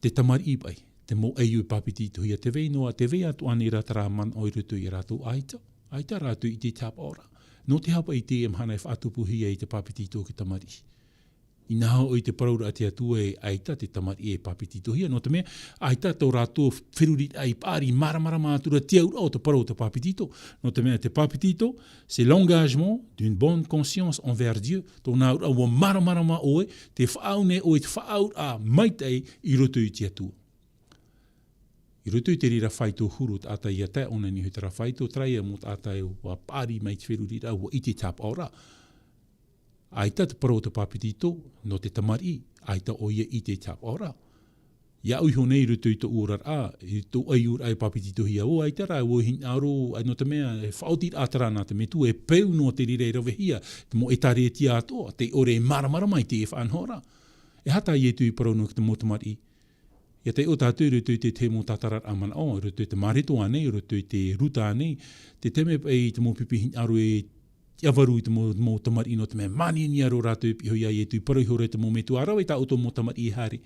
Te tamariʻi paʻi, te mau ʻaiū e papetitohia, tē vai noa, tē vai atoʻa ānei rā terā manaʻo i roto iā rātou? ʻAita. ʻAita rātou i ʻite i te haʻapaʻoraʻa. Nō te aha paʻi teie mahana e faʻatupuhia ai te papetito o te tamariʻi? Inaha hoʻi te parauraʻa a te Atua ē ʻaita te tamariʻi e papetitohia, nō te mea, ʻaita tō rātou feruriraʻa i paʻari māramarama atu ra te auraʻa o te parau o te papetito. Nō te mea, te papetito, c'est l'engagement d'une bonne conscience envers Dieu. Tōna auraʻa ʻua māramarama ʻoe, tē faʻaau nei ʻoe i te faʻaauraʻa maitaʻi i roto i te Atua. I roto i te reira faito huru taʻata ʻia tae ʻōna i niʻa i terā faito, terā ia mau taʻata ē ʻua paʻari mai te feruriraʻa, ʻua ʻite i te haʻapaʻoraʻa. ʻAita te parau o te papetito, nō te tamariʻi, ʻaita ʻoia i ʻite i te haʻapaʻoraʻa. Ia au iho nei i roto i tōʻu oraraʻa, i tōʻu ʻaiūraʻa e pāpetitohia vau, ʻaita rā vau e hinaʻaro, ʻaita nō te mea, e faʻaotiraʻa terā nā te Metua, e peu noa te reira e ravehia, te mau ʻĒtārētia atoʻa, tē ʻore e māramarama i te faʻanahoraʻa. E aha tā Ietu i parau nō te mau tamariʻi? ʻIa taiʻo tātou i roto i te tahi mau tātararaʻa manaʻo, i roto i te Mareko ānei, i roto i te Ruta ānei, te taime paʻi te mau pipi hinaʻaro e ʻia varu i te mau, mau tamariʻi nō te mea, māniania roa rātou e piʻi iho ia Ietu, i parau iho ra te mau metua, rave tā ʻoutou mau tamariʻi e haere.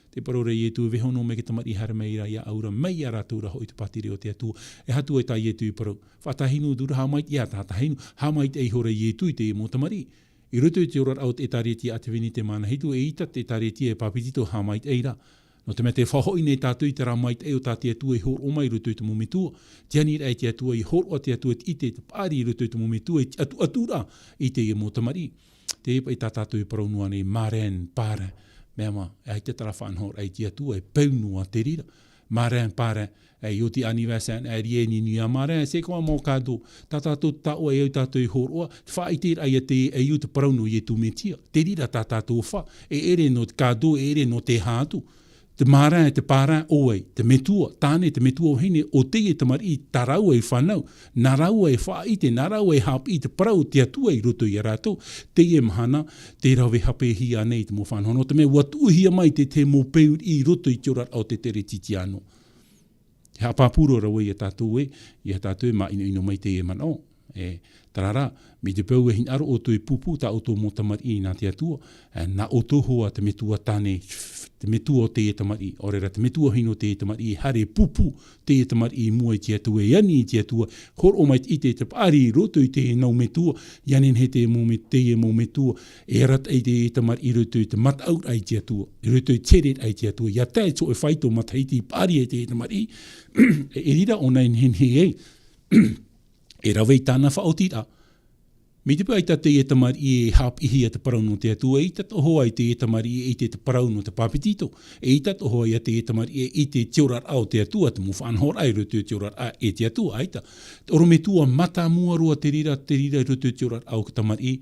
Tē parau ra Ietu, e vaiiho noa mai te tamariʻi e haere mai ra ia au ra, mai ia rātou ra hoʻi te pātireia o te Atua. E aha atu ai tā Ietu i parau? Faʻatahi noa atu ra, haʻamaitaʻi ia tātahi noa, haʻamaitaʻi iho ra Ietu i te mau tamariʻi. I roto i te oraraʻa o te ʻĒtārētia Ātevenitia Māna Hitu, eʻita te ʻĒtārētia e pāpetito, haʻamaitaʻi ra. Nō te mea tē faʻahoʻi nei tātou i terā maitaʻi o tā te Atua i hōroʻa mai i roto i te mau metua. Te aniraʻa e te Atua, i hōroʻa te Atua, i te, i te paʻari i roto i te mau metua, i te ʻatuʻaturaʻa i teie mau tamariʻi. Teie paʻi tā tātou e parau noa nei, marraine, parrain. Mea ma, e ʻaita terā faʻanahoraʻa i te Atua, e peu noa te reira. Marraine, parrain, e, ʻio te anniversaire, e, rien ni ni a marraine, c'est quoi mon cadeau? Tā tātou taoʻa e au tātou i hōroʻa, te faʻaʻiteraʻa ia te, e au te parau nō Ietu Metia. Te reira tā tātou fā, e ʻere nō te cadeau, e ʻere nō te hā atu. Te marraine, te parrain, ʻo vai? Te metua, tāne, te metua vahine, o teie tamariʻi, tā rāua i fānau, nā rāua e faʻaʻite, nā rāua e haʻapiʻi te parau o te Atua i roto ia rātou, teie mahana, tē rave hāpiʻihia nei te mau fānau. Nō te mea, ʻua tuʻuhia mai te, te mau peu i roto i te oraraʻa o te Teretitiano. E haʻapāpū roa ra vau ia tātou ē, ia tātou e māʻinoʻino mai teie manaʻo. E, terā rā, mai te peu e hinaʻaro ʻoutou e pūpū tā ʻoutou mau tamariʻi nā te Atua, e, nā ʻoutou hoʻi te metua tāne, te metua o teie tamariʻi, ʻaore ra te metua vahine o teie tamariʻi, e haere e pūpū teie tamariʻi i mua i te Atua, e ani i te Atua, hōroʻa mai te ʻite, te paʻari i roto i teie mau metua, ʻia nehenehe teie mau me-, teie mau metua, e arataʻi teie tamariʻi i roto i te mataʻuraʻa i te Atua, i roto i te hereraʻa i te Atua, ʻia tae i te hōʻē faito matahiti i paʻari ai teie tamariʻi, e, e reira ʻōna e nehenehe ai, e rave i tāna faʻaotiraʻa. Mai te peu ʻaita teie tamariʻi e haʻapiʻihia te parau nō te Atua, eʻita atoʻa hoʻi teie tamariʻi e ʻite te parau nō te pāpetito, eʻita atoʻa hoʻi teie tamariʻi e ʻite te oraraʻa o te Atua, te mau faʻanahoraʻa i roto i te oraraʻa e te Atua, ʻaita. Te ʻorometua mātāmua roa te reira, te reira i roto i te oraraʻa o te tamariʻi,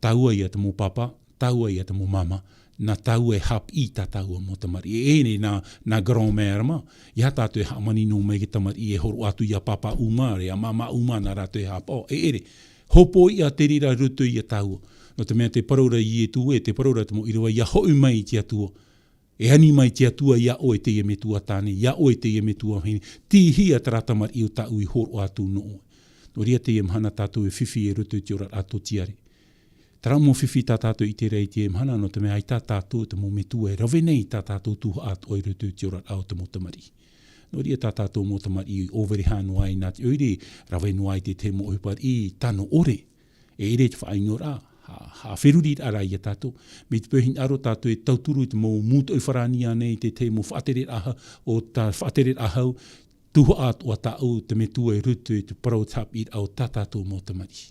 tāua ia te mau pāpā, tāua ia te mau māmā, nā tāua e haʻapiʻi i tā tāua mau tamariʻi. E, e nei nā, nā grand-mère mā, ʻeiaha tātou e haʻamanino mai te tamariʻi e hōroʻa atu ia pāpā ʻuma, ʻaore ia māmā ʻuma nā rātou e haʻapaʻo, e ʻere. Hōpoiʻa te reira i roto ia tāua. Nō te mea tē parau ra Ietu ē, tē parau ra te mau ʻīrava, ʻia hoʻi mai i te Atua. E ani mai te Atua ia ʻoe teie metua tāne, ia ʻoe teie metua vahine. Tīhia terā tamariʻi o tāʻu i hōroʻa atu nō ʻoe. Nō reira teie mahana tātou e fifi i roto i te oraraʻa tōtiare. Terā mau fifi tā tātou i ʻite ra i teie mahana, nō te mea ʻaita tātou te mau metua e rave nei tā tātou tuhaʻa atoʻa i roto i te oraraʻa o te mau tamariʻi. Nō reira tā tātou mau tamariʻi ʻōverehā noa ai nā te ʻoire, rave noa ai te tahi mau ʻohipa riʻi tano ʻore. E ʻere te faʻaʻinoraʻa, ha, haʻaferuriraʻa rā ia tātou. Mai te peu e hinaʻaro tātou e tauturu i te mau mūtoʻi farāni ānei, te tahi mau faʻatereraʻa hau, ʻo tā faʻatereraʻa hau, tuhaʻa atoʻa tāʻu te metua i roto i te parau, te haʻapiʻiraʻa o tā tātou mau tamariʻi.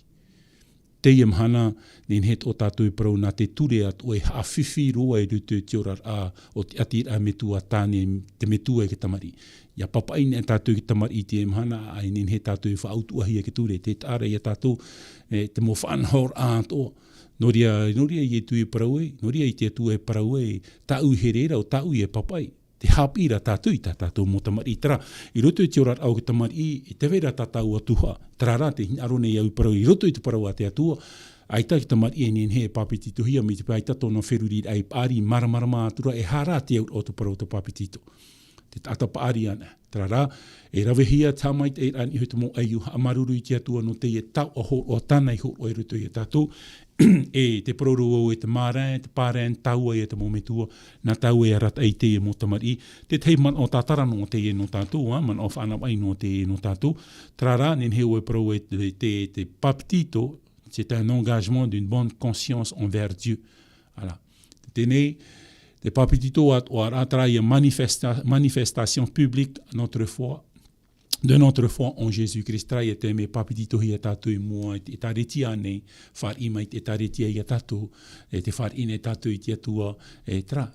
Teie mahana, nehenehe atoʻa tātou e parau nā te ture atoʻa e haʻafifi roa i roto i te oraraʻa o te ʻātiraʻa metua tāne, te metua e te tamariʻi. ʻIa papaʻi nei tātou i te tamariʻi i teie mahana, ʻaita e nehenehe tātou e faʻautuʻahia i te ture, tē taʻa ra ia tātou, e, te mau faʻanahoraʻa atoʻa. Nō reira, nō reira Ietu e parau ai, nō reira te Atua e parau ai, tāʻu i here ra, ʻo tāʻu e papaʻi. Tē haʻapiʻi ra tātou i tā tātou mau tamariʻi, terā, i roto i te oraraʻa o te tamariʻi, e tē vai ra tā tāua tuhaʻa, terā rā tē hinaʻaro nei au i parau, i roto i te parau a te Atua, ʻaita te tamariʻi e nehenehe e pāpetitohia, mai te peu ʻaita tōna feruriraʻa e paʻari, māramarama atu ra, e aha rā te auraʻa o te parau o te pāpetito. Te taʻata paʻari ānei, terā rā, e ravehia te haʻamaitaʻiraʻa i niʻa i te mau ʻaiū, haʻamāuruuru i te Atua nō teie taoʻa hōroʻa tāna i hōroʻa i roto ia tātou, e tē parau ra vau ē te marraine, te parraine, tāua ia te mau metua, nā tāua e arataʻi i teie mau tamariʻi. Te tahi manaʻo tātara noa teie nō tātou, ā, manaʻo faʻanahonahoraʻa noa teie nō tātou. Terā rā, nehenehe e parau e te, te, te pāpetito, c'est un engagement d'une bonne conscience envers Dieu. Voilà. Teie nei, te pāpetito atoʻa rā, terā ïa manifesta-, manifestation publique notre foi, de notre foi en Jésus-Christ, terā ïa te mea e pāpetitohia tātou i mua i te ʻĒtārētia nei, fāriʻi mai te ʻĒtārētia ia tātou, e tē fāriʻi nei tātou i te Atua, e terā,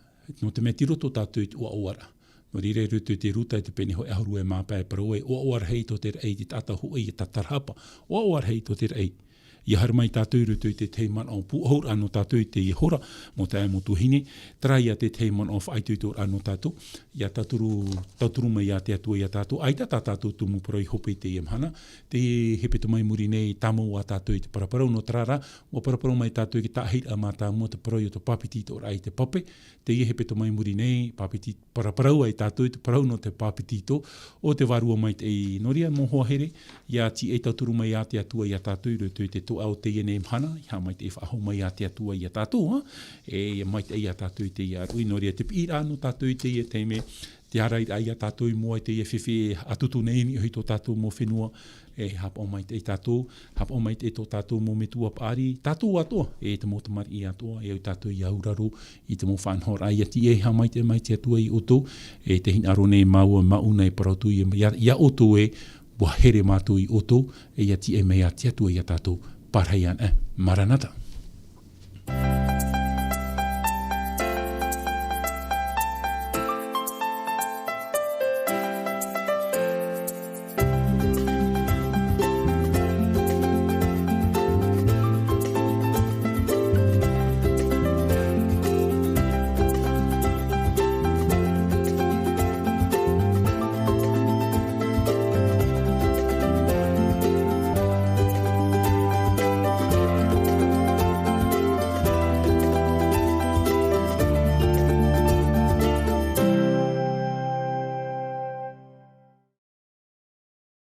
nō te mea tei roto tātou i te ʻoaʻoaraʻa. Nō reira i roto i te Ruta i te pene hōʻē ʻahuru e mā pae e parau ai, ʻoaʻoa rahi tō te raʻi, te taʻata hōʻē ʻia tātarahapa. ʻOaʻoa rahi tō te raʻi. ʻIa haere mai tātou i roto i te tahi manaʻo pūʻohuraʻa nō tātou i teie hora, mau taeaʻe, mau tuahine, terā ia te tahi manaʻo faʻaitoitoraʻa nō tātou, ʻia tauturu, tauturu mai ia te Atua ia tātou, ʻaita tā tātou tumu parau i hope i teie mahana, te hepetoma i muri nei, tāmau ā tātou i te paraparau nō terā rā, ʻua paraparau mai tātou i te taʻahiraʻa mātāmua te parau o te pāpetitoraʻa i te pape, teie hepetoma i muri nei, pāpeti-, paraparau ai tātou i te parau nō te pāpetito o te Vārua Maitaʻi. Nō reira, mau hoa here, ʻia tīaʻi tauturu mai ia te Atua ia tātou i roto i te toʻa o teie nei mahana, ʻia haʻamaitaʻi faʻahou mai ia te Atua ia tātou, ā? E, ʻia maitaʻi ia tātou i teie ʻāruʻi, nō reira te piʻiraʻa nō tātou i teie taime, te ārairaʻa ia tātou i mua i teie fifi e ʻatutu nei i niʻa i tō tātou mau fenua, e haʻapaʻo maitaʻi tātou, haʻapaʻo maitaʻi tō tātou mau metua paʻari, tātou atoʻa, e te mau tamariʻi atoʻa, e au tātou i auraro, i te mau faʻanahoraʻa, ʻia tīaʻi haʻamaitaʻi mai te Atua ia ʻoutou, e te hinaʻaro nei māua, māʻona e parau atu ia, ia, ia ʻoutou ē, ʻua here mātou ia ʻoutou, e ʻia tīaʻi mai ia te Atua ia tātou, pārahi ana, e, Maranata.